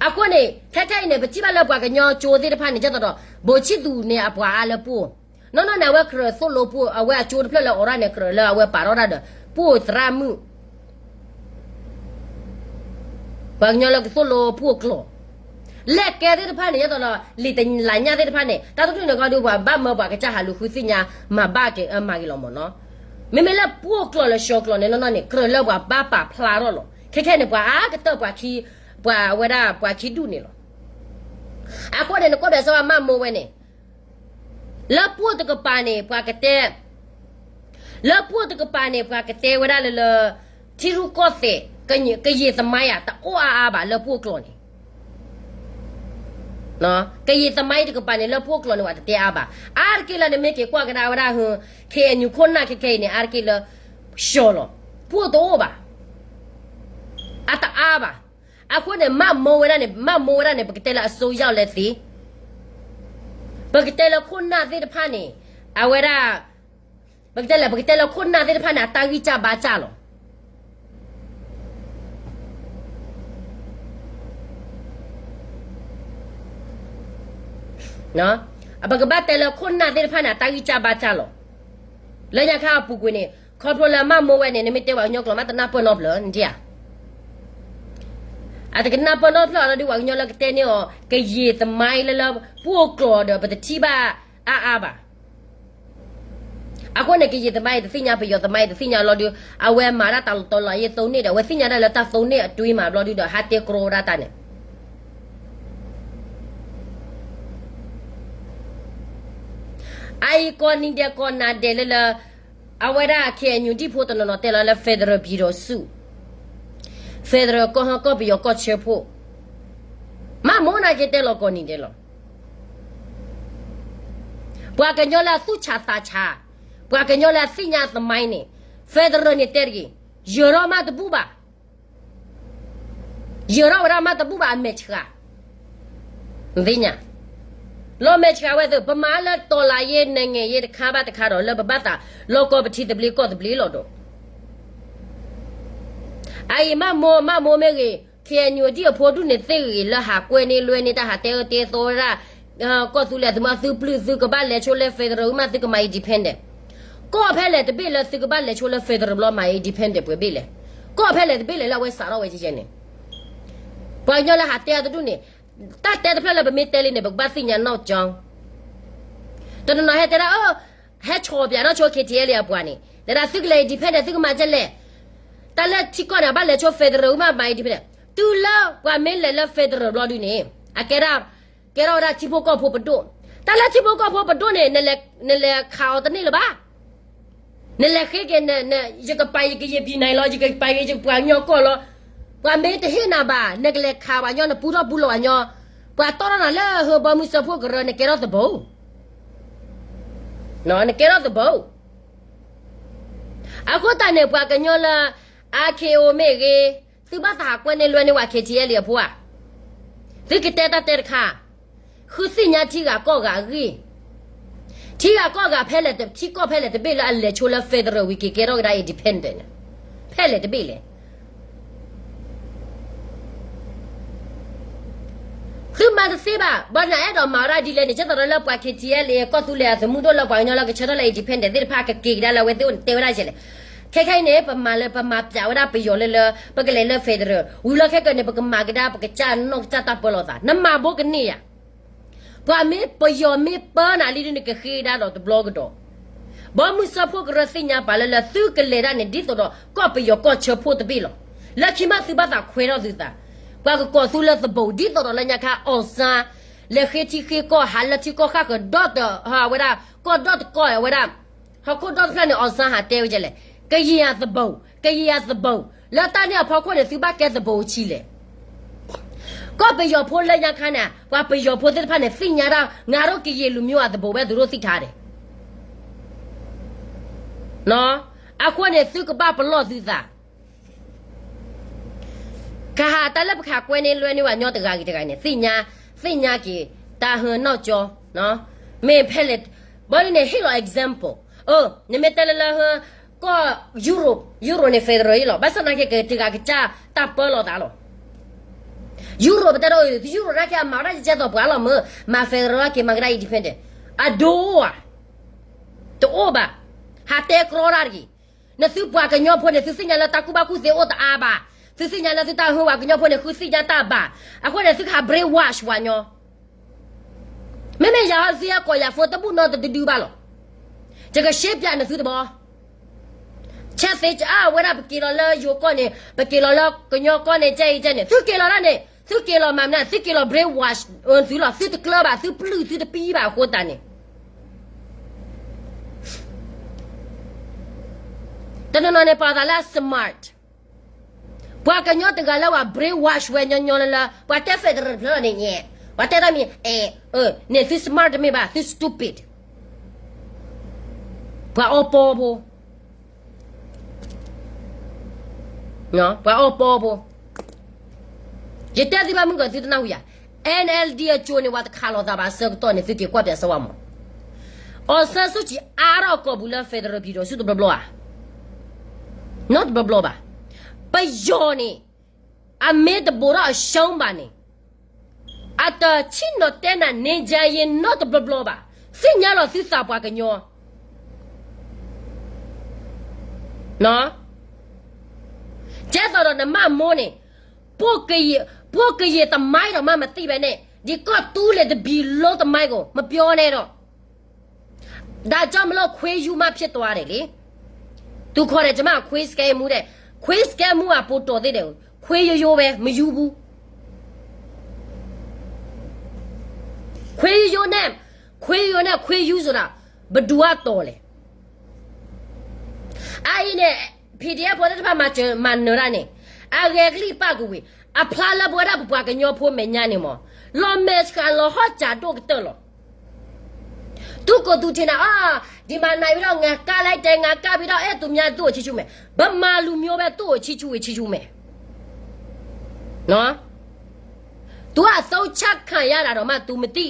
အဃိန့ၣ် ခဲခဲအံၤန့ၣ် ပထံၣ်ဘၣ်လၢပှၤကညီကၠိသ့ၣ်တဖၣ်န့ၣ် ဒ်သိးဒီး ဘိးဆံသူးန့ၣ် အပှၤအါလၢပှိၢ်, နီၢ်နီၢ်န့ၣ် အဝဲကြၢးသိၣ်လိပှိၢ်, အဝဲအကၠိတဖျၢၣ်လၢအအိးထီၣ်န့ၣ် ကြၢးလၢအဝဲပာ်ထီၣ်တၢ်ဒီး ပှိၢ်သရၣ်မုၣ် ပှၤကညီလၢကသိၣ်လိပှိၢ်ကျိာ်, လဲၣ်ကဲသ့ၣ်တဖၣ်န့ၣ် ဒ်သိးဒီး လံာ်တလးညၣ်သ့ၣ်တဖၣ်န့ၣ် တၢ်တဒူၣ်န့ၣ်ကီဒုး ပှၤဘၣ်မၢပှၤကစၢ်ဟးလူၤဃုသ့ၣ်ညါ မၤဘၣ်က့ၤမၤက့ၤလီၤမၢ်နီၤ. မ့မ့ၢ်လၢပှိၢ်ကျိာ်လၢရှောင်ကျိာ်န့ၣ် နီၢ်နီၢ်န့ၣ် ကြၢးလၢပှၤဘၣ်ပာ်ဖျါထီၣ်လီၤ. ခဲခဲန့ၣ် ပှၤအါကတၢၢ်ပှၤခံ, ပှၤဝဲဒၣ်ပှၤခံဒူၣ်န့ၣ်လီၤ. အဃိန့ၣ် နကွၢ်ဘၣ်စ့ၢ်ဝဲမၢ်မိၢ်ဝဲန့ၣ် လၢပှိၢ်တကပၤန့ၣ် ပှၤကတဲ, လၢပှိၢ်တကပၤန့ၣ် ပှၤကတဲဝဲဒၣ်လၢလၢ ထံရူၢ်ကီၢ်သဲး, ကယံာ်သမိုင်း တအိၣ်အါအါဘၣ်လၢပှိၢ်ကျိာ်န့ၣ်, ကယံာ်သမိုင်းတကပၤန့ၣ် လၢပှိၢ်ကျိာ်န့ၣ် ပှၤတတဲအါဘၣ်. အါတက့ၢ်လၢနမ့ၢ်က့ၤကွၢ်ကဒါဝဲဒၣ် KNU ခိၣ်နၢ်ခဲခဲအံၤန့ၣ် အါတက့ၢ်လၢ ရှောင်လီၤ, ပှိၢ်တအိၣ်ဘၣ်, အတအါဘၣ်. အဃိန့ၣ် မၢ်မိၢ်ဝဲဒၣ်န့ၣ်, မၢ်မိၢ်ဝဲဒၣ်န့ၣ် ပကတဲလၢအစိယီၣ်လဲသ့, ပကတဲလၢခိၣ်နၢ်သ့ၣ်တဖၣ်န့ၣ်, အဝဲဒၣ်, ပကတဲလၢ, ပကတဲလၢခိၣ်နၢ်သ့ၣ်တဖၣ်န့ၣ် အတၢ်ဂံၢ်စၢ်ဘါစၢ်လီၤ. ပကဘၣ်တဲလၢခိၣ်နၢ်သ့ၣ်တဖၣ်န့ၣ် အတၢ်ဂံၢ်စၢ်ဘါစၢ်လီၤ. လၢညါခါအပူၤကွံာ်န့ၣ် ခီဖျိလၢမၢ်မိၢ်ဝဲန့ၣ် နမ့ၢ်တဲပှၤကညီကျိာ်မး တနၢ်ပၢၢ်နီတဖျၢၣ်, နထံၣ်ဧါ. အတကနၢ်ပၢၢ်နီတဖျၢၣ်လီၤဒီး ပှၤကညီလၢကတဲန့ၢ်အီၤ ကယံာ်သမိုင်းလၢလၢ ပှိၢ်ကျိာ်ဒီး ပတထံၣ်ဘၣ်အါအါဘၣ်. အဃိန့ၣ် ကယံာ်သမိုင်းတသ့ၣ်ညါ, ပယီၤသမိုင်းတသ့ၣ်ညါလီၤဒီး အဝဲမၤဒၣ်တၢ်လီၤတီၤလီၤယ့ၢ်သိန့ၣ်ဒီး အဝဲသ့ၣ်ညါဒၣ်လၢတၢ်သိန့ၣ်အတွ့မးဘျီဒုဒီး ဟးတဲကြီဝဲဒၣ်တၢ်န့ၣ် အအံၤကိးနံၤဒဲးကိးနၤဒဲးလၢလၢ အဝဲဒၣ် KNU ဒံၣ်ဖိတနီၤနီၤတဲလီၤလၢ federal ပံၤဒီးဆူၣ်, federal ကီၢ်ဟီၣ်ကီၢ်ပယီၤကီၢ်ဆၢဖိ, မၢ်မိၢ်နာ်က့တဲလီၤကိးနံၤဒဲးလီၤ. ပှၤကညီလၢအသူၣ်ဆးသးဆး, ပှၤကညီလၢအသ့ၣ်ညါသမိုင်းန့ၣ် federal န့ၣ်တဲတဂ့ၤ, ယၢၤထီၣ်မးတဘူၣ်ဘၣ်. ယၢၤထီၣ်ဝဲဒၣ်မးတဘူၣ်ဘၣ် အမဲာ်ဆှး, သ့ၣ်ညါ, လီၤမဲာ်ဆှးဝဲသ့ၣ် ပမၤလၢ တော်လှန်ရေး နိုင်ငံရေး တခါဘၣ်တခါဒီး လၢပဘၣ်သး လီၤကီၢ်ပထံသဘျ့ကီၢ်သဘျ့လီၤဒီး အအံၤမၢ်မိၢ်, မၢ်မိၢ်မ့ၢ်ဂ့ၤ, KNU ဒံၣ်အဖိဒူၣ်န့ၣ်သ့ၣ်ဂ့ၤ လၢဟးကွဲန့ၢ်လွဲန့ၢ်တၢ် ဟးတဲအၢတဲသီဝဲဒၣ် ကီၢ်သူလ့ၤအသုးမီၤ သုပျုၢ်သုကဘၣ်လဲၤဆိလၢ federal မး သုကမၤ independent. ကီၢ်ဖဲလဲၣ်တဘ့ၣ်လၢသုကဘၣ်လဲၤဆိလၢ federal ဘျီမၤ independent ပှဲၤဘ့ၣ်လဲၣ်. ကီၢ်ဖဲလဲၣ်တဘ့ၣ်လဲၣ်လၢအဝဲစးထီၣ်ဝဲကဲကဲန့ၣ် ပှၤကညီလၢဟးတဲအတဒူၣ်န့ၣ် တၢ်တဲတဖျၢၣ်လၢပမ့ၢ်တဲလံန့ၣ် ပကဘၣ်သ့ၣ်ညါနီၢ်ကၠီ တနီၤနီၤဟဲတဲဒၣ် အၢ ဟဲဆီၣ်ပၠးနီၢ်ဆိ KTLA အပှၤန့ၣ် တဲဒၣ်သုကလဲၤ independent သုကမၤကဲလဲၣ်. တၢ်လၢထံကီၢ်န့ၣ် အဘၣ်လဲၤဆိ federal မးမၤ independent တုၤလၢပှၤမ့ၢ်လဲၤလၢ federal ဘျီဒုန့ၣ် အကဲဒၣ် ကဲထီၣ်ဝဲဒၣ်ထံဖိကီၢ်ဖိပဒိၣ်. တၢ်လၢထံဖိကီၢ်ဖိပဒိၣ်န့ၣ် နလဲၤခးအီၤတန့ၢ်လၢၤဘၣ်. နလဲၤဃ့က့ၤ ယကပာ်ယကယဲၢ် ပြည်နယ် လီၤ, ယကပာ်က့ၤယပှၤကညီကီၢ်လီၤ. ပှၤမ့ၢ်တဟ့ၣ်နၤဘၣ် နကလဲၤခးပှၤကညီ နပူထီၣ်ပူလီၤပှၤကညီ, ပှၤတီၢ်ထီၣ်နၤလၢဟၢဘီမုၢ်စၢဖှိၣ်ကရၢ နကဲထီၣ်သဘိ, နကဲထီၣ်သဘိ. အဃိသတးန့ၣ် ပှၤကညီလၢ အါခ့အိမ့ၢ်ဂ့ၤ, သုဘၣ်သးဟးကွဲန့ၢ်လွဲန့ၢ်ဝဲ KTLA အဖိဧါ. သုကတဲတၢ်တဲတခါ, ဃုသ့ၣ်ညါထံဂၤကီၢ်ဂၤအဂ့ၢ်. ထံဂၤကီၢ်ဂၤဖဲလဲၣ်, ထံကီၢ်ဖဲလဲၣ်တဘ့ၣ်လၢအလဲၤဆိလၢ federal ဝံၤက့ၤကဲထီၣ်ကဒါ independent န့ၣ် ဖဲလဲၣ်တဘ့ၣ်လဲၣ်. သုမၤတသ့ဘၣ်, ဘၣ်နအဲၣ်ဒိးမၤဝဲဒၣ်ဒ်လဲၣ်န့ၣ် ကဲသိးဒီးလၢပှၤ K T L A ကီၢ်သူလ့ၤအသုးမုၢ်ဒိၣ်လၢပှၤကညီလၢကဆၢထၢၣ်လၢ independent သ့ၣ်တဖၣ်ကက့ၤကဒါလၢအဝဲသ့ၣ်အိၣ်န့ၣ် တဲဝဲဒၣ်ယဲလဲၣ်. ခဲခဲအံၤန့ၣ် ပမၤလၢပမၤပၠးဝဲဒၣ်ပယီၤလၢလၢ ပကလဲၤလၢ federal ဝံၤလီၤခဲကနံၣ်န့ၣ် ပကမၤကဒါ ပကစၢ်နီၢ်ကစၢ်တၢ်ပၢလီၤသး နမၤဘိကန့ၢ်ယၤ ပှၤမ့ၢ်ပယီၤမ့ၢ်ပၢနၤလံဒ်န့ၣ် ကဃ့ကဒါဒီးတဘျီကဒီး, ဘီမုၢ်စၢဖှိၣ်ကရၢသ့ၣ်ညါပှၤလၢလၢသုကလဲၤဒၣ်န့ၣ် ဒ်သိးဒီးကီၢ်ပယီၤကီၢ်ဆၢဖှိၣ်တဘ့ၣ်လီၤ. လၢခံမးသုဘၣ်သးခွဲးထီၣ်သုသး, ပှၤကကိးသုလၢသဘိး ဒ်သိးဒီးလၢညါခါ အောင်ဆန်း လဲၤဃ့ထံဃ့ကီၢ် ဟးလၢထံကီၢ်ဃၣ်ဃၢၤဒီးတဟးဝဲဒၣ် ကီၢ်ဒီတကီၢ်ဝဲဒၣ် ဟီၣ်ခိၣ်ဒီတဖျၢၣ်န့ၣ် အောင်ဆန်း ဟးတဲဝဲဒ်လဲၣ်, ကယံာ်အသဘိး ကယံာ်အသဘိး လၢတၢ်န့ၣ်အဖီခိၣ်န့ၣ် သုဘၣ်ကဲသဘိးဆံးလဲၣ်. ကီၢ်ပယီၤဖိလၢညါခါန့ၣ် ပှၤပယီၤဖိသ့ၣ်တဖၣ်န့ၣ် သ့ၣ်ညါဒၣ် ငါတို့ကရင်လူမျိုးအသဘိးဝဲသူတို့သိၣ်ထါဒဲး အဃိန့ၣ် သုကဘၣ်ပလီၢ်သုသး ကဟးတၢ်လၢပခးကွဲန့ၢ်လွဲန့ၢ်ဝဲညီတဂၤဂ့ၤတဂၤန့ၣ် သ့ၣ်ညါ, သ့ၣ်ညါက့ၤ တၢ်ဟၢနီၢ်ကၠီ, မ့ၢ်ဖဲလဲၣ်, ဘီဒ်န့ၣ် ဟ့ၣ်လီၤ example, နမ့ၢ်တဲလၢလၢဟၢ ကီၢ် Europe, Europe န့ၣ် federal အံၤလီၤ. ဘၣ်ဆၣ်သနာ်က့ ကတဂၤကစၢ်တၢ်ပၢလီၤသးလီၤ. Europe ပတဲဒီး Europe နာ်က့ အမၤဝဲဒၣ်ကဲသိးပှၤလီၤမၢ်, မၤ federal က့ၤမၤကဒါ independent အဒိဧါ, တအိၣ်ဘၣ်, ဟးတဲကြီတၢ်တဂ့ၤ. နသုပှၤကညီဖိန့ၣ် သုသ့ၣ်ညါလၢတၢ်ကူၣ်ဘၣ်ကူၣ်သ့အိၣ်တအါဘၣ်, သုသ့ၣ်ညါလၢသုတၢ်ဟၢပှၤကညီဖိန့ၣ် ဃုသ့ၣ်ညါတၢ်ဘၣ်, အဃိန့ၣ် သုကဟး brainwash ပှၤကညီ မ့မ့ၢ်ယၤဟီ သုဟဲကိးယၤ phone တဘူၣ်နီတဒုဒုဘၣ်လီၤ. ယကရှင်းပြနသုတဘျီ, ဆဲးသ့အါဝဲဒၣ် ပက့ၤလီၤလၢယိၤကီၢ်န့ၣ် ပက့ၤလီၤလၢကညီကီၢ်န့ၣ် ကဲအံၤကဲန့ၣ် သုက့ၤလီၤဒၣ်န့ၣ် သုက့ၤလီၤမၤမနုၤ သုက့ၤလီၤ brainwash သုလီၤ သုတကျၢၤဘၣ် သုပျုၢ်သုတပံဘၣ်အဃိသတးန့ၣ် တနီၤနီၤန့ၣ် ပာ်သးလၢ smart, ပှၤကညီတဂၤလၢပှၤ brainwash ဝဲညီညီလၢလၢ ပှၤတဲ federal တဖျၢၣ်လီၤန့ၣ်ညါ, ပှၤတဲတၢ်မံၤ အဲ, န့ၣ်သု smart တမ့ၢ်ဘၣ် သု stupid, ပှၤအီပီဖိ, ပှၤအီပီဖိ, ယတဲသုဘၣ်မုၢ်ကီၢ်သုတနၢ်ဟူယၤ, NLD အစိၤန့ၣ် ပှၤတခးလိာ်သးဘၣ်အဆၢကတီၢ်န့ၣ် သုက့ၤကွၢ်ပၠးစၢၤဝဲမး, အောင်ဆန်းစုကြည် အါထီၣ်အကိာ်ပူၤလၢ federal ပြည်ထောင်စုတဘျီဘျီဧါ, နီတဘျီဘျီဘၣ်, ပယီၤန့ၣ် အမ့ၢ်တဘိးထီၣ်အရှုံးဘၣ်န့ၣ် အတဆ့ၣ်နီၤတဲနၤ ငြိမ်းချမ်းရေး နီတဘျီဘျီဘၣ်, သ့ၣ်ညါလီၤသုသးပှၤကညီ, ကဲသိးဒီးနမၤမိၢ်န့ၣ်, พวกกะเหรี่ยง พวกกะเหรี่ยง သမိုင်းတောင်မှ မသိဘဲန့ၣ် ဒီးကီၢ်သူလ့ၤတဘံလိတမိုင်းကို မပြောနဲ့တော့, ဒါကြောင့်မလို့ ခွေးယူမဖြစ်သွားတယ်လေ, သူခေါ်တယ် ကျွန်မ ခွေးစကဲမူတဲ့, ခွေးစကဲမူက ပိုတော်သေးတယ်, ခွေးရိုးရိုးပဲ မယူဘူး, ခွေးရိုးရိုးနဲ့ ခွေးရိုးရိုးနဲ့ ခွေးယူဆိုတာ ဘယ်သူကတော်လဲ, အအံၤန့ၣ် PDF ဖိသ့ၣ်တဖၣ်မၤနၢၤတၢ်န့ၣ်, အဂဲၤကလံၣ်ပာ်ကဝံၤ, အဖျါလၢပဝဲဒၣ်ပပှၤကညီဖိမဲာ်ညါန့ၣ်မး, လီၤမဲာ်ဆှးလီၤဟီၣ်စးဒိၣ်ကတၢၢ်လီၤ. သူၣ်ကိးသူထံးနၤ, အါ, ဒီမှာနိုင်ပြီးတော့ ငါကလိုက်တယ်, ငါကပြီးတော့ အဲ သူများသူ့ကိုချစ်ချစ်မယ်, ဗမာလူမျိုးပဲ သူ့ကိုချစ်ချစ်ဝေချစ်ချစ်မယ်, နော်, သူက အသုံးချခံရတာတောင်မှ သူမသိ,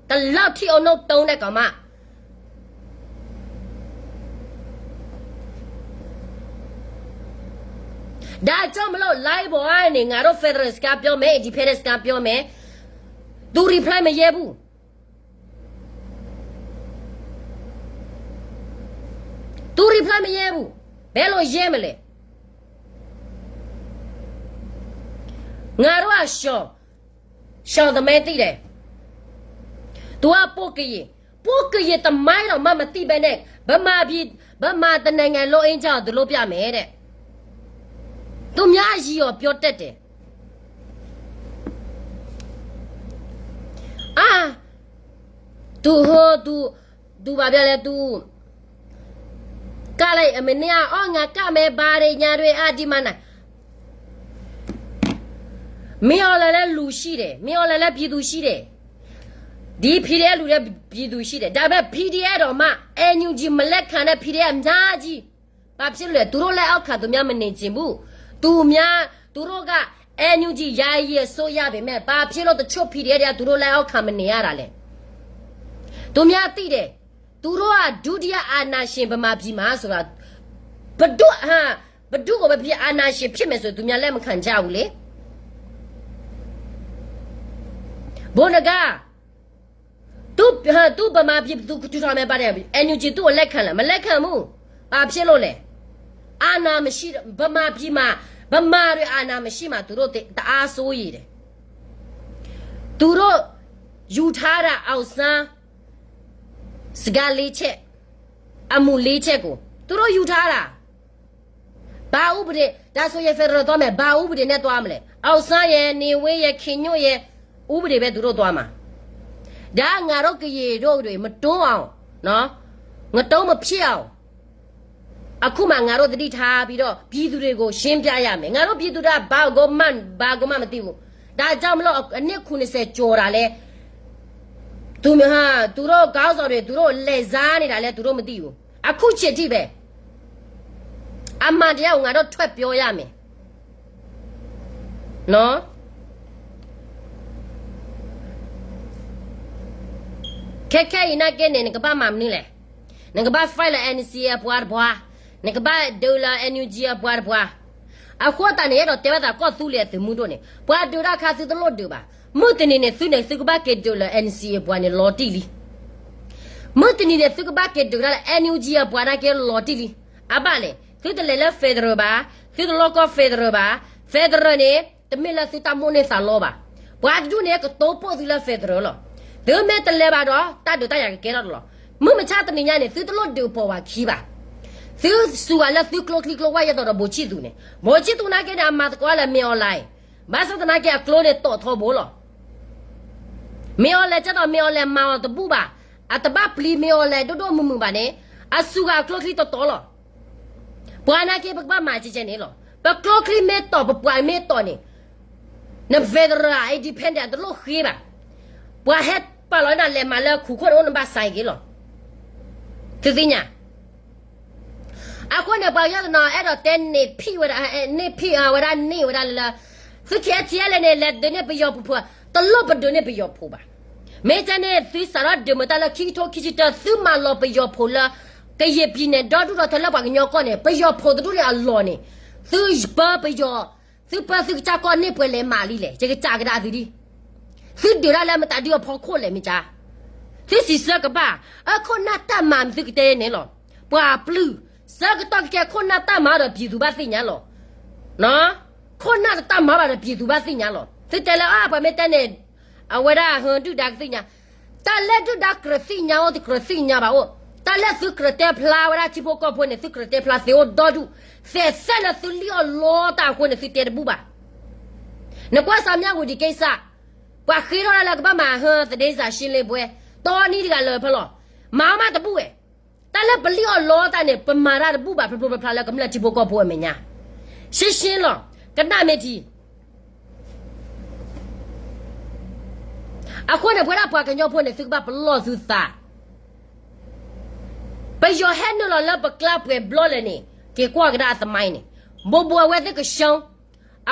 ဒီလောက်ထိအောင်နှုတ်သုံးတဲ့ကောင်မ ဒါကြောင့်မလို့ live ပေါ်ကနေ ငါတို့ federal စကားပြောမယ်, independence စကားပြောမယ်, သူ reply မရဲဘူး, သူ reply မရဲဘူး, ဘယ်လိုရဲမလဲ, ငါတို့က ရှောင်, ရှောင်သမိုင်းသိတယ်, သူက ပုဂ္ဂိုလ်ရေး, ပုဂ္ဂိုလ်ရေးသမိုင်းတောင်မှ မသိဘဲနဲ့ ဗမာပြည်, ဗမာတစ်နိုင်ငံလုံးအင်းကြောင့် သူလုပ်ပြမယ်တဲ့, သူများအရေးကို ပြောတတ်တယ်, အာ, သူဟို, သူ, သူဘာပြောလဲ, သူ ကလိုက်အမနေ့က အော် ငါကမယ် ဘာတွေ ညာတွေ အာ ဒီမှာ န မင်းအောင်လှိုင်လည်း လူရှိတယ်, မင်းအောင်လှိုင်လည်း ပြည်သူရှိတယ်, ဒီ PDF လူလည်း ပြည်သူရှိတယ်, ဒါပေမဲ့ PDF တောင်မှ NUG မလက်ခံတဲ့ PDF အများကြီး, ဘာဖြစ်လို့လဲ, သူတို့လက်အောက်ခံ သူများ မနေချင်ဘူး, သူများ, သူတို့က NUG ယာယီအစိုးရ ပေမဲ့ ဘာဖြစ်လို့ တချို့ PDF တွေက သူတို့လက်အောက်ခံ မနေရတာလဲ, သူများသိတယ်, သူတို့က ဒုတိယအာဏာရှင် ဗမာပြည်မှာဆိုတာ ဘယ်သူ့ကိုပဲဖြစ်ဖြစ် အာဏာရှင်ဖြစ်မယ်ဆို သူများလက်မခံကြဘူးလေ ဘိုနဂါ သူ့ဗမာပြည်သူ့ထူထောင်မယ်ပါတယ် NUG သူ့ကိုလက်ခံလား မလက်ခံဘူး ဘာဖြစ်လို့လဲ အာဏာမရှိဗမာပြည်မှာဗမာတွေအာဏာမရှိမှာသူတို့တအားစိုးရိမ်တယ် သူတို့ယူထားတာအောင်ဆန်း စကားလေးချက် အမှုလေးချက်ကို သူတို့ယူထားတာ ဘာဥပဒေ ဒါဆိုရင် federal သွားမယ် ဘာဥပဒေနဲ့သွားမလဲ အောင်ဆန်းရယ် နေဝင်းရယ် ခင်ညွန့်ရယ် ဥပဒေပဲသူတို့သွားမှာ ဒါငါတို့ကရင်တို့တွေ မတုံးအောင်နော် ငတုံးမဖြစ်အောင် အခုမှငါတို့သတိထားပြီးတော့ပြည်သူတွေကိုရှင်းပြရမယ် ငါတို့ပြည်သူတွေကဘာကိုမှဘာကိုမှမသိဘူး ဒါကြောင့်မလို့အနှစ်ခုနှစ်ဆယ်ကျော်တာလဲ သူဟာသူတို့ခေါင်းဆောင်တွေသူတို့လဲစားနေတာလဲသူတို့မသိဘူးအခုချိန်ထိပဲအမှန်တရားကိုငါတို့ထွက်ပြောရမယ်နော်ခဲခဲအံၤနာ်က့န့ၣ်နကဘၣ်မၤမနုၤလဲၣ် နကဘၣ် fight လၢ NCA အပှၤတပှၤ နကဘၣ်ဒုးလၢ NUG အပှၤတပှၤ အဃိသတးန့ၣ် အဲၣ်ဒိးတဲဘၣ်သးကီၢ်သူလ့ၤအသုးမုၢ်ဒိၣ်န့ၣ် ပှၤဒုးတၢ်ခါသုတလိၣ်ဒုးဘၣ် မုၢ်တနံၤန့ၣ် သုန့ၣ်သုကဘၣ်က့ၤဒုးလၢ NCA အပှၤန့ၣ်လီၤတံၢ်လံ မုၢ်တနံၤန့ၣ် သုကဘၣ်က့ၤဒုးတၢ်လၢ NUG အပှၤနာ်က့လီၤတံၢ်လံ အဘၣ်လဲၣ် သုတလဲၤလၢ federal ဘၣ် သုတလိၣ်ကီၢ် federal ဘၣ် federal န့ၣ် တမ့ၢ်လၢသုတၢ်မိၣ်န့ၢ်သးလီဘၣ် ပှၤတဒူၣ်န့ၣ် ကတိၤပိာ်သုလၢ federal လီၤ သုမ့ၢ်တလဲၤဘၣ်ဒီး တၢ်ဒုးတၢ်ယၤကကဲထီၣ်တလီၤ မုၢ်မဆါတနံၤညါန့ၣ် သုတလိၣ်ဒုးပိာ်ဝဲခံဘၣ် သုစူၤဂၤလၢသုကျိချံကျိဝၢ်ယဲသိးဒီး ဗိုလ်ချစ်သူ နာ်က့န့ၣ် အမၤသကိးလၢ မင်းအောင်လှိုင် ဘၣ်ဆၣ်သနာ်က့အကျိန့ၣ်တီၣ်ထီဘိလီၤ မင်းအောင်လှိုင် ကဲသိး မင်းအောင်လှိုင် မၤအီၤတဘူၣ်ဘၣ် အတဘၣ်ပျံၤ မင်းအောင်လှိုင် ဒိၣ်ဒိၣ်မုၢ်မုၢ်ဘၣ်န့ၣ် အစူၤဂၤအကျိချံတီတီလီၤ ပှၤနာ်က့ပကဘၣ်မၤကဲကဲန့ၣ်လီၤ ပကျိချံမ့ၢ်တီၣ် ပပှၤမ့ၢ်တီၣ်န့ၣ် န federal independent တလိၣ်ဃ့ဘၣ် ပှၤဟဲပာ်လီၤနၤလဲၤမၤလၢခူၣ်ခိၣ်န့ၣ် အိၣ်နဘၣ်စဲက့ၤလီၤ သုသ့ၣ်ညါ အဃိန့ၣ် ပှၤကညီတနီၤ အဲၣ်ဒိးတဲန့ၢ်ဖံးဝဲဒၣ် န့ၢ်ဖံးဝဲဒၣ်န့ၢ်ဝဲဒၣ်လၢ သု KTLA န့ၣ် လဲၤဒုးန့ၢ်ပယီၤပူၤဖိ တလိၣ်ပဒုးန့ၢ်ပယီၤဖိဘၣ် မ့ၢ်ကဲန့ၣ် သုစးထီၣ်ဒုးမတၤလၢခံကထိခံဆံတၢ သုမၤလီၤပယီၤဖိလၢ ကရင်ပြည်နယ် ဒီဒူၣ်ဒီထၢလၢပှၤကညီကီၢ်န့ၣ် ပယီၤဖိတဒူၣ်န့ၣ်အလီၢ်န့ၣ် သုပၢပယီၤ သုပၢသုကစၢ်ကီၢ်န့ၢ်ပှဲၤလဲၤမးလံလဲၣ် ယကစၢ်ကဒါသုဒံး သုဒုးတၢ်လၢမတၤဒုအဖီခိၣ်လဲၣ်မ့ၢ်ကါ သုစံးဆၢကဘၣ် အခိၣ်နၢ်တၢ်မၤမသုကတဲန့ၣ်လီၤ ပှၤပျုၢ် ဆၢကတီၢ်ကကဲခိၣ်နၢ်တၢ်မၤဒီး ပြည်သူ ဘၣ်သ့ၣ်ညါလီၤ ခိၣ်နၢ်တတၢ်မၤဘၣ်ဒီး ပြည်သူ ဘၣ်သ့ၣ်ညါလီၤ သုတဲလၢအပှၤမ့ၢ်တဲန့ၣ် အဝဲဒၣ်ဟၢဒုၣ်ဒါကသ့ၣ်ညါ တၢ်လၢဒုၣ်ဒါကြၢးသ့ၣ်ညါအိၣ် တကြၢးသ့ၣ်ညါဘၣ်အိၣ် တၢ်လၢသုကြၢးတဲဖျါဝဲဒၣ်ထံဖိကီၢ်ဖိန့ၣ် သုကြၢးတဲဖျါသ့အိၣ်ဒီဒူၣ် သဲးသဲလၢသုလံၣ်အီၣ်လီတၢ်အဃိန့ၣ် သုတဲတဘူၣ်ဘၣ် နကွၢ်စးမၠၣ်ဝံၤဒံးက့ၤစး ပှၤဃ့ထီၣ်ဒၣ်လၢကဘၣ်မၤဟၢသဒ့စးရှ့လ့ဘှဲ တီနံၤတဂၤလၢဖဲလီၤ မၤအီၣ်မးတဘူၣ်ဝဲ တၢ်လၢပလံၣ်အီၣ်လီတၢ်န့ၣ် ပမၤတၢ်တဘူၣ်ဘၣ်ဖျိဖျိဖျါဖျါလၢကမျၢၢ်ထံဖိကီၢ်ဖိအမဲာ်ညါ ရှင်းရှင်းလီၤ ကနၣ်မ့ၢ်ထံ အဃိန့ၣ် ပဝဲဒၣ်ပှၤကညီဖိန့ၣ် သုကဘၣ်ပလီၢ်သုသး ပယီၤဟဲနုာ်လီၤလၢပကျါပှဲၤဘျီလဲၣ်န့ၣ် က့ၤကွၢ်ကဒါအသမိုင်းန့ၣ် ဘိးဘိး အဝဲသ့ၣ်ကရှုံး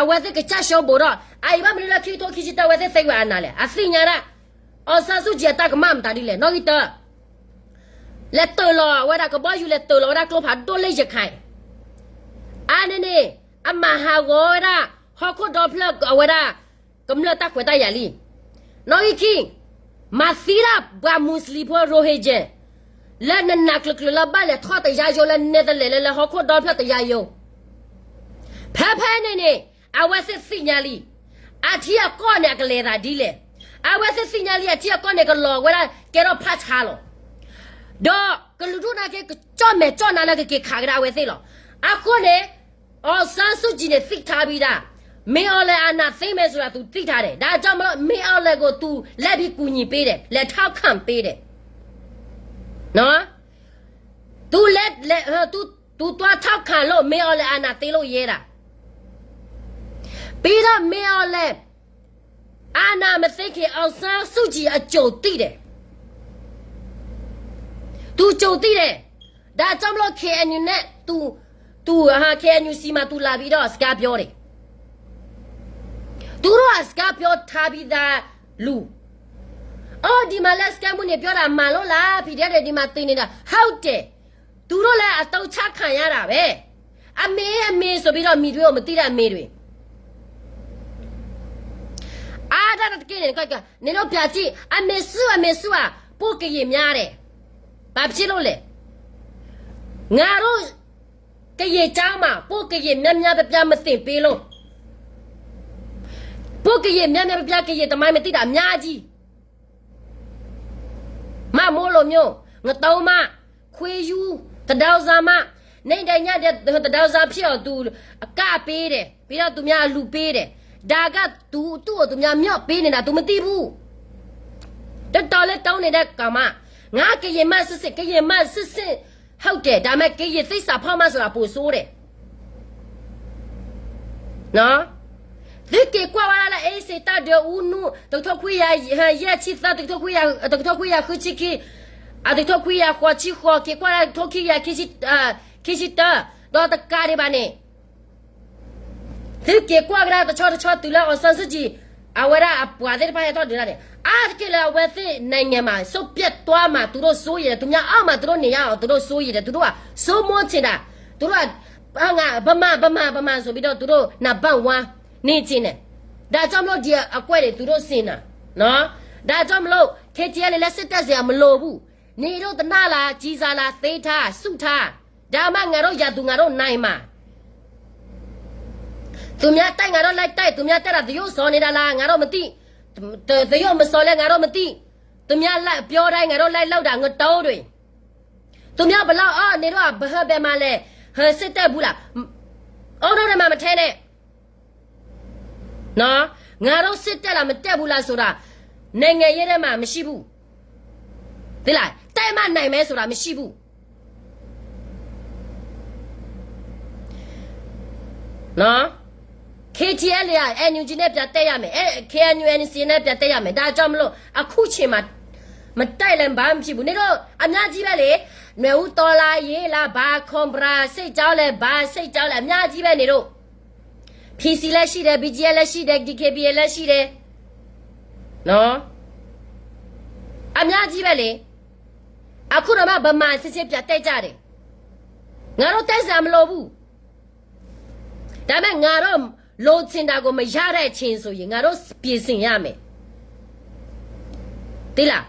အဝဲသ့ၣ်ကစၢ်ရှုံးဘိးဒီး အအံၤဘၣ်မနုၤလၢခံကထိခံဆံတၢ အဝဲသ့ၣ်သ့ဝဲအနၤလဲၣ် အသ့ၣ်ညါဒၣ် အောင်ဆန်းစုကြည် အတၢ်ကမၣ်မတၤဒ်လဲၣ် နီၣ်ဂံၢ်တၢ လဲၤတၢၢ်လီၤဝဲဒၣ်ကဘီယူၤ လဲၤတၢၢ်လီၤဝဲဒၣ်ကျိဖးဒိၣ်လၢရခိုင် အါန့ၣ်န့ၣ် အမၤဟးဂီၤဝဲဒၣ် ဟီၣ်ခိၣ်ဒီဖျၢၣ်အဝဲဒၣ် ကမျၢၢ်တၢ်ခွဲးတၢ်ယာ်လံ နီၣ်ဂံၢ်ခံ မၤသံဒၣ်ပှၤမူစလံဖိ Rohingya လၢနနးကျၢၤကျၢၤလၢဘၣ်လဲၤထီၣ်တရားရုံးလၢ Netherlands လၢလၢဟီၣ်ခိၣ်ဒီဖျၢၣ်တရားရုံး ဖဲဖဲန့ၣ်န့ၣ် အဝဲသ့ၣ်သ့ၣ်ညါလံ အထံအကီၢ်န့ၣ် အကလဲၤသးဒ်လဲၣ် အဝဲသ့ၣ်သ့ၣ်ညါလံ အထံအကီၢ်န့ၣ် ကလီၤဝဲဒၣ်ကဲထီၣ်ဖးဆါလီၤ ဒီးကလုာ်ဒူၣ်နာ်က့ ကကၠီၣ်မဲာ်ကၠီၣ်နါလၢကက့ၤခးကဒါအဝဲသ့ၣ်လီၤ အဃိန့ၣ် အောင်ဆန်းစုကြည်န့ၣ် သိထားပြီးသား မင်းအောင်လှိုင် အာဏာသိမ်းမယ်ဆိုတာ သူသိထားတယ် ဒါကြောင့်မလို့ မင်းအောင်လှိုင်ကို သူလက်ပြီးကူညီပေးတယ် လက်ထောက်ခံပေးတယ် နော် သူလက်လက်ဟိုသူသူသွားထောက်ခံလို့ မင်းအောင်လှိုင် အာဏာသိမ်းလို့ရဲတာ ပြီးတော့ မင်းအောင်လှိုင် အာဏာမသိမ်းခင် အောင်ဆန်းစုကြည် အကြိုသိတယ် သူကြိုသိတယ် ဒါကြောင့်မလို့ KNU နဲ့ သူ သူ ဟာ KNU ဆီမှာ သူလာပြီးတော့ စကားပြောတယ် သူတို့က စကားပြောထားပြီးသားလူ အိၣ်ဒံးမးလၢ စကဲမူန့ၣ် ပြောတာမှန်လို့လား PDF ဒံးမးသ့န့ၣ်ဒီး ဟုတ်တယ်, သူတို့လည်းအသုံးချခံရတာပဲ, အမေအမေဆိုပြီးတော့ မီတွေအိုမသိတဲ့အမေတွေ, အားတတ်တက့ၢ်န့ၣ် နင်တို့ပြန်ကြည့် အမေစုအမေစုอ่ะ ပို့ကရင်များတယ်, ဘာဖြစ်လို့လဲ, ငါတို့ ကရင်ကျောင်းမှာ ပို့ကရင်များများပြပြမသင်ပေးလို့, ပို့ကရင်များများပြပြ ကရင်သမိုင်းမသိတာအများကြီး, မမိုးလိုမျိုး, ငတုံးမ, ခွေးယူ, သဒၢစမ်းမ, နေ့တိုင်းညတိုင်း သဒၢစမ်းဖြစ်အောင် သူအကပေးတယ်, ပြီးတော့ သူများအလှူပေးတယ်, ဒါက သူ သူ့ကို သူများမျှော်ပေးနေတာ သူမသိဘူး, တတော်လဲတုံးနေတဲ့ကောင်မ, ငါကရင်မစစ်စစ်, ကရင်မစစ်စစ် ဟုတ်တယ်, ဒါပေမဲ့ ကရင်သစ္စာဖောက်မှဆိုတာ ပိုဆိုးတယ်. နော်, သုက့ၤကွၢ်ဝဲဒၣ်လၢ အ့စ့တၢ်ဒၢ ဦးနု, တကထိခွံကယၤ, ယဲၢ်ဆံသၢ, တကထိခွံကယၤ, တကထိခွံကယၤဃုဆံခံ, အတကထိခွံကယၤဃိးဆံဃိး, က့ၤကွၢ်လၢတကထိခံကယၤခံဆံ, ခံဆံတၢ, ဒီးတကးဒံးဘၣ်န့ၣ် သုက့ၤကွၢ်ကဒါတဆီတဆီတုၤလၢ အောင်ဆန်းစုကြည် အဝဲဒၣ်အပှၤသ့ၣ်တဖၣ်ဟဲထီၣ်ဒုးတၢ်န့ၣ်, အါတက့ၢ်လၢအဝဲသ့ၣ် နိုင်ငံမှာ စိတ်ပျက်သွားမှာ သူတို့စိုးရိမ်တယ်, သူများအောက်မှာ သူတို့နေရအောင် သူတို့စိုးရိမ်တယ်, သူတို့က စိုးမိုးချင်တာ, သူတို့က ဗမာ ဗမာ ဗမာ ဆိုပြီးတော့ သူတို့ နံပါတ်ဝန်း နေချင်တယ်, ဒါကြောင့်မလို့ ဒီအကွက်တွေ သူတို့ဆင်တာ, နော်, ဒါကြောင့်မလို့ KTLA လည်း စစ်တပ်စရာမလိုဘူး, နေတို့တနာလား ကြီးစားလား သေးထား စုထား ဒါမှငါတို့ရသူငါတို့နိုင်မှာ, သူများတိုက်ငါတို့လိုက်တိုက်, သူများတိုက်တာ သရုပ်ဆောင်နေတာလား ငါတို့မသိ, သရုပ်မဆောင်လဲ ငါတို့မသိ, သူများလိုက်ပြောတိုင်း ငါတို့လိုက်လုပ်တာ ငတုံးတွေ, သူများဘယ်လောက် အော် နေတော့ ဘယ်ဟဲဘယ်မှာလဲ, ဟဲစစ်တပ်ဘူးလား, အော် တော့ ထဲမှာ မထဲနဲ့, နော်, ငါတို့စစ်တပ်လား မတက်ဘူးလားဆိုတာ နိုင်ငံရေးထဲမှာ မရှိဘူး, သိလား, တက်မှနိုင်မယ်ဆိုတာ မရှိဘူး, နော်, KTLA က NUG နဲ့ ပြန်တက်ရမယ်, အဲ KNU NCA နဲ့ ပြန်တက်ရမယ်, ဒါကြောင့်မလို့ အခုချိန်မှာ မတိုက်လည်း ဘာမှမဖြစ်ဘူး, နေတော့ အများကြီးပဲလေ, နွေဦးတော်လှန်ရေးလား ဘာ Cobra စစ်ကြောင်းလဲ ဘာစစ်ကြောင်းလဲ အများကြီးပဲ နေတော့ PC လည်းရှိတယ်, BGF လည်းရှိတယ်, DKBA လည်းရှိတယ်, နော်, အများကြီးပဲလေ, အခုတော့မှ ဗမာစစ်စစ် ပြန်တက်ကြတယ်, ငါတို့ တက်စရာမလိုဘူး, ဒါပေမဲ့ ငါတို့ လိုချင်တာကို မရတဲ့အချိန်ဆိုရင် ငါတို့ ပြင်ဆင်ရမယ်, သိလား,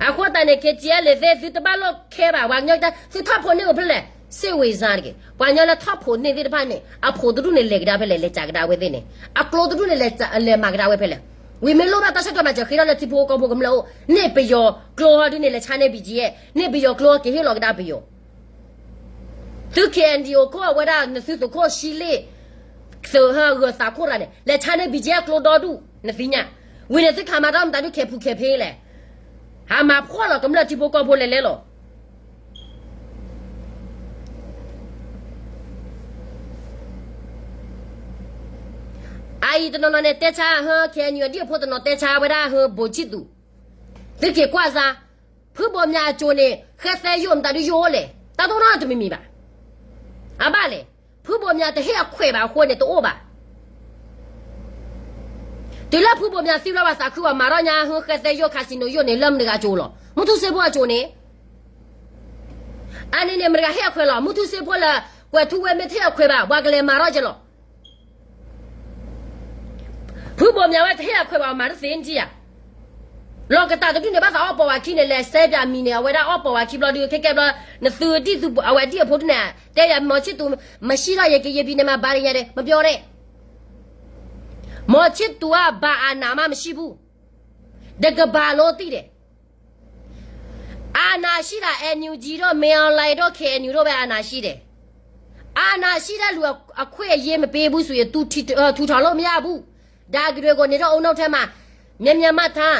အဃိသတးန့ၣ် KTLA သ့ၣ် သုတဘၣ်လိၣ်ခဲဘၣ်, ပှၤကညီတၢ် သုထီၣ်ဖိးန့ၢ်အိၣ်ဖဲလဲၣ်, စိတ်ဝင်စားတက့ၢ်, ပှၤကညီလၢထီၣ်ဖိးန့ၢ်သ့ၣ်တဖၣ်န့ၣ် အဖိးတဒူၣ်န့ၣ် လဲၤကဒါဖဲလဲၣ်, လဲၤစးကဒါဝဲသ့ၣ်န့ၣ်, အကျိတဒူၣ်န့ၣ် လဲၤမၤကဒါဝဲဖဲလဲၣ်, ဝံၤမ့ၢ်လိၣ်ဘၣ်တၢ်ဆၢကတီၢ်မၤစၢၤ ဃ့ထီၣ်လၢထံဖိကီၢ်ဖိကမျၢၢ်အိၣ်, န့ၢ်ပယီၤကျိဟီဒ်န့ၣ် လဲၤဆါန့ၢ် BGF, န့ၢ်ပယီၤကျိဟီ က့ၤဟ့ၣ်လီၤကဒါပယီၤ သု KNDO ခိၣ်အဝဲဒၣ် နသုသုးခိၣ်ဆံလ့ၣ်, သုးဟၢဂၢၤသးခိၣ်တဂၤန့ၣ် လဲၤဆါန့ၢ် BGF ကျိဒီဒူၣ် နသ့ၣ်ညါ, ဝံၤန့ၣ်သုခးမၤတၢ်မတၤဒုး ခဲပူၤခဲဖ့လဲၣ်, ဟးမၤဖှီၣ်လီၤကမျၢၢ်ထံဖိကီၢ်ဖိလဲၤလဲၤလီၤ. အအံၤတနီၤနီၤန့ၣ် တဲဆါဟၢ KNU အဒံၣ်အဖိတနီၤ တဲဆါဝဲဒၣ်ဟၢ ဘိးချစ်သူ, သုက့ၤကွၢ်စါ, ဖုဘိးမြအကျိၤန့ၣ် ဃဲသဲယိာ် မတၤဒုးယိာ်အိၣ်လဲၣ်, တၢ်တိၢ်နီၣ်တမံၤမံၤဘၣ်. အဘၣ်လဲၣ်, ဖုဘိးမြတဟ့ၣ်အခွဲးဘၣ်အဃိန့ၣ် တအိၣ်ဘၣ်. တုၤလၢဖုဘိးမြသံဘျီ ပှၤသးခုဘၣ်မၤထီၣ်ညါ ဟၢ ဃဲသဲယိာ် casino ယိာ်န့ၣ် လၢမတၤဂၤအကျိၤလီၤ, မုၢ်ထူၣ်စ့ဖိအကျိၤန့ၣ်, အန့ၣ်န့ၣ် မတၤဂၤဟ့ၣ်အခွဲးလီၤ, မုၢ်ထူၣ်စ့ဖိလၢ ကွဲၤထူဝ့မ့ၢ်တဟ့ၣ်အခွဲးဘၣ် ပှၤကလဲၤမၤထီၣ်က့ၤလီၤ. ဖုဘိးမြဝဲတဟ့ၣ်အခွဲးဘၣ် မၤတသ့နထံၣ်ဧါ. လီၤကတၢ်တဒူၣ်န့ၣ် ဘၣ်သးအီၣ်ပိာ်ဝဲခံန့ၣ် လဲၤစဲပၠးမံၤန့ၣ် အဝဲဒၣ်အီၣ်ပိာ်ဝဲခံဘျီဒုး ခဲကဲဘျီ နသုဒ်သု အဝဲဒ်အဖိဒုၣ်န့ၣ် တဲယၤ မောင်ချစ်သူ မရှိတော့ရင် ကရင်ပြည်နယ်မှာ ဘာတွေညာတွေ မပြောနဲ့. မောင်ချစ်သူက ဘာအာဏာမှ မရှိဘူး. တကမ္ဘာလုံးသိတယ်. အာဏာရှိတာ NUG တို့ မင်းအောင်လှိုင်တို့ KNU တို့ပဲ အာဏာရှိတယ်. အာဏာရှိတဲ့လူ အခွင့်အရေးမပေးဘူးဆိုရင် သူထူထောင်လို့မရဘူး. ဒါကတွေကို နေတော့ အုံနောက်ထဲမှာ မြဲမြဲမှတ်ထား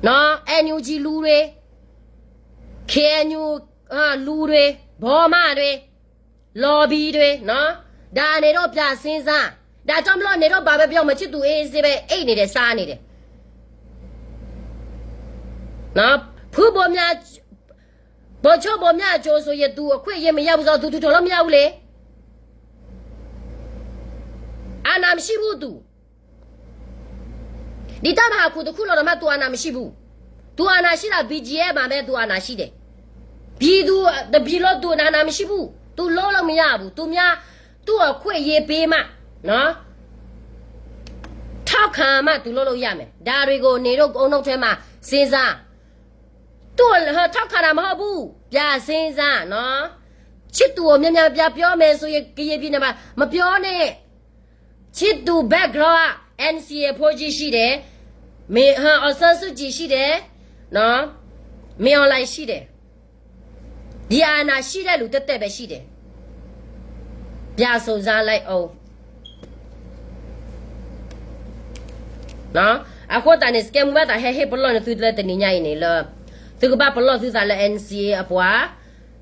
နော်. NUG လူတွေ KNU လူတွေ ဘောမတွေ lobby တွေနော်. ဒါနေတော့ ပြန်စဉ်းစား. ဒါကြောင့်မလို့ နေတော့ ဘာပဲပြော မချစ်သူ အေးအေးဆေးပဲ အိပ်နေတယ် စားနေတယ်. နော်. ဖုဘိုမြ ဗိုလ်ချုပ်ဘိုမြအကျိုးဆိုရင် သူအခွင့်အရေးမရဘူးဆိုတော့ သူထူထောင်လို့မရဘူးလေ. အာဏာမရှိဘူး သူ. ဒီတပ်မဟာခုနှစ်ခုလောက်တော့မှ သူအာဏာမရှိဘူး. သူအာဏာရှိတာ ဘီဂျီအမ် မှာပဲ သူအာဏာရှိတယ်. ပြည်သူ တပြည်လုံး သူအာဏာမရှိဘူး. သူလုပ်လို့မရဘူး. သူများ သူ့အခွင့်အရေးပေးမှ နော်, ထောက်ခံမှ သူလုပ်လို့ရမယ်. ဒါတွေကို နေတို့ အုံနောက်ထဲမှာ စဉ်းစား. သူ့ ထောက်ခံတာမဟုတ်ဘူး. ပြန်စဉ်းစားနော်. ချစ်သူကို များများ ပြန်ပြောမယ်ဆိုရင် ကရင်ပြည်နယ်မှာ မပြောနဲ့. ချစ်သူ background က NCA အဖိကြီးရှိတယ်. မင်း ဟ အောင်ဆန်းစုကြည်ရှိတယ်နော်. မင်းအောင်လှိုင်ရှိတယ်. ဒီအာဏာရှိတဲ့လူသက်သက်ပဲရှိတယ်. ပြန်စုံစမ်းလိုက်အောင်နော်. အဃိသတးန့ၣ် စကဲမူဘၣ်သးဟဲဟ့ၣ်ပလီၢ်န့ၣ်သုလၢတနံၤညါအံၤန့ၣ်လၢ သုကဘၣ်ပလီၢ်သုသးလၢ NCA အပှၤ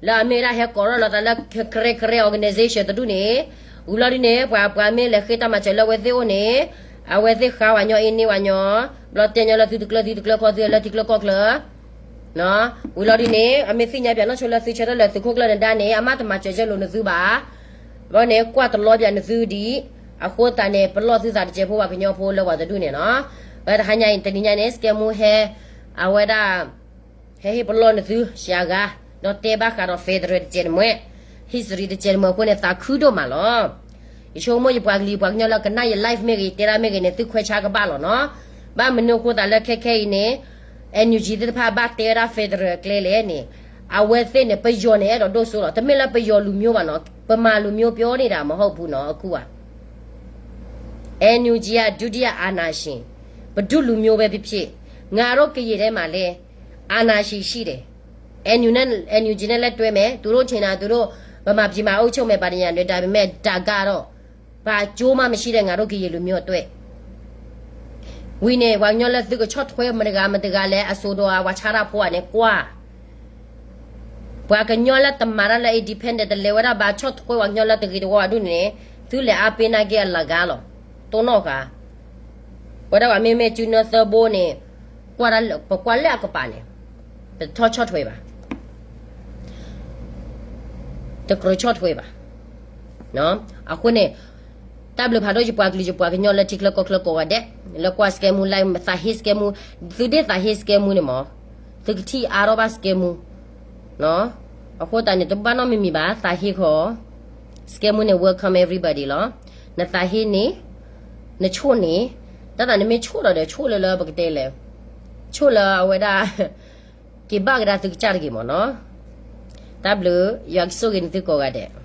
လၢအမ့ၢ်ဒၣ်ဟဲကိးထီၣ်လီၤသးလၢ ခရ့ခရ့ organization တဒူၣ်န့ၣ်, ဝံၤလီၤဒ်န့ၣ် ပှၤ ပှၤမ့ၢ်လဲၤဃ့တၢ်မၤစၢၤလၢအဝဲသ့ၣ်အိၣ်န့ၣ်, အဝဲသ့ၣ်ဃါဝဲညီအ့န့ၢ်ဝဲညီ, ဘျီတဲညီလၢသုတကျၢၤသုတကျၢၤခီသုလၢထံကျၢၤကီၢ်ကျၢၤ, ဝံၤလီၤဒ်န့ၣ် အမ့ၢ်သ့ၣ်ညါပၠးနီၢ်ဆိလၢသုဆၢထၢၣ်လၢသုးခိၣ်ကျၢၢ်နဒါန့ၣ် အမ့ၢ်တမၤစၢၤကၢလိာ်နသုဘၣ်. ဘျီန့ၣ် ကွၢ်တလီပၠးနသုဒံး, အဃိသတးန့ၣ် ပလီၢ်သုသးတစဲးဖိပှၤကညီဖိလၢပှၤတဒူၣ်န့ၣ်နီၤ. ဝဲတဟါညါအံၤ တနံၤညါန့ၣ် စကဲမူဟဲ, အဝဲဒၣ် ဟဲဟ့ၣ်ပလီၢ်နသု ရှဲဂၤ, ဒီးတဲဘၣ်ဃးဒီး federal တစဲးတမှဲ, history တစဲးတမှဲအဃိန့ၣ် သးခုဒိၣ်မးလီၤ. ယဆိကမိၣ်ယပှၤကလုာ်ယပှၤကညီလၢကနၣ်ယ live မ့ၢ်ဂ့ၤ ယတဲဒၣ်မ့ၢ်ဂ့ၤန့ၣ် သုခွဲးဆါကဘၣ်လီၤနီၤ. ဘၣ်မနုၤအဃိသတးလၢခဲခဲအံၤန့ၣ် NUG သ့ၣ်တဖၣ်ဘၣ်တဲဝဲဒၣ် federal ကျဲလဲၣ်န့ၣ်, အဝဲသ့ၣ်န့ၣ် ပယီၤန့ၣ်အဲၣ်ဒိးဒိၣ်စိလီၤ. တမ့ၢ်လၢပယီၤလူမျိုးဘၣ်နီၤ, ဗမာလူမျိုးပြောနေတာမဟုတ်ဘူးနော် အခုက NUG က ဒုတိယအာဏာရှင်, ဘယ်သူ့လူမျိုးပဲဖြစ်ဖြစ်, ငါတို့ကရင်ထဲမှာလည်း အာဏာရှင်ရှိတယ်. NUG နဲ့ NUG နဲ့လက်တွဲမယ်, သူတို့ထင်တာသူတို့ ဗမာပြည်မှာအုပ်ချုပ်မယ် ဘာညာတွေ, ဒါပေမဲ့ ဒါကတော့ ဘာအကျိုးမှမရှိတဲ့ ငါတို့ကရင်လူမျိုးအတွက်. ဝံၤန့ၣ် ပှၤကညီလၢသုကဆီၣ်ထွဲမတဂၤမတဂၤလဲၣ် အစိဒိၣ်ဧါ ပှၤဆါတၢ်ဖိဧါန့ၣ် ကွၢ် ပှၤကညီလၢတမၤတၢ်လၢ independent တလဲၤဝဲဒၣ်ဘၣ်ဆီၣ်ထွဲပှၤကညီလၢတဂ့ၤတဝါဒူၣ်န့ၣ်, သုလဲၤအါပ့ၤနာ်က့အလၢ်ဂၤလီၤ. တိၢ်နီၣ်ဃာ်, ပဝဲဒၣ်ပှၤမ့မ့ၢ်စုနၢသၢဘိန့ၣ်, ကွၢ်တၢ်လၢ ပကွၢ်လၢအကပၤန့ၣ်, တထီၣ်ဆီၣ်ထွဲဘၣ်, တကြၢးဆီၣ်ထွဲဘၣ်. အဃိန့ၣ် တၢ်ဘျုးဖးဒိၣ်ယပှၤကလုာ်ယပှၤကညီလၢထံချၢကီၢ်ချၢကိးဂၤဒဲး, လၢကွၢ်စကဲမူ live သးဟ့စကဲမူ, သုဒ့ၣ်သးဟ့စကဲမူန့ၣ်မး, သုကထံၣ်အါထီၣ်ဘၣ်စကဲမူ အဃိသတးန့ၣ် တဘၣ်နီတမံၤမံၤဘၣ်, သးဟ့ဃီ, စကဲမူန့ၣ် welcome everybody လီၤ. နသးဟ့န့ၣ်, နဆိၣ်န့ၣ်, တၢ်သးနမ့ၢ်ဆိၣ်ဒီးဒီးဆိၣ်လၢလၢပကတဲလဲၣ်, ဆိၣ်လၢအဝဲဒၣ် က့ၤဘၣ်ကဒါသုကစၢ်တဂ့ၤမးနီၤ. တၢ်ဘျုး, ယွၤကဆိၣ်ဂ့ၤနသုကိးဂၤဒဲး.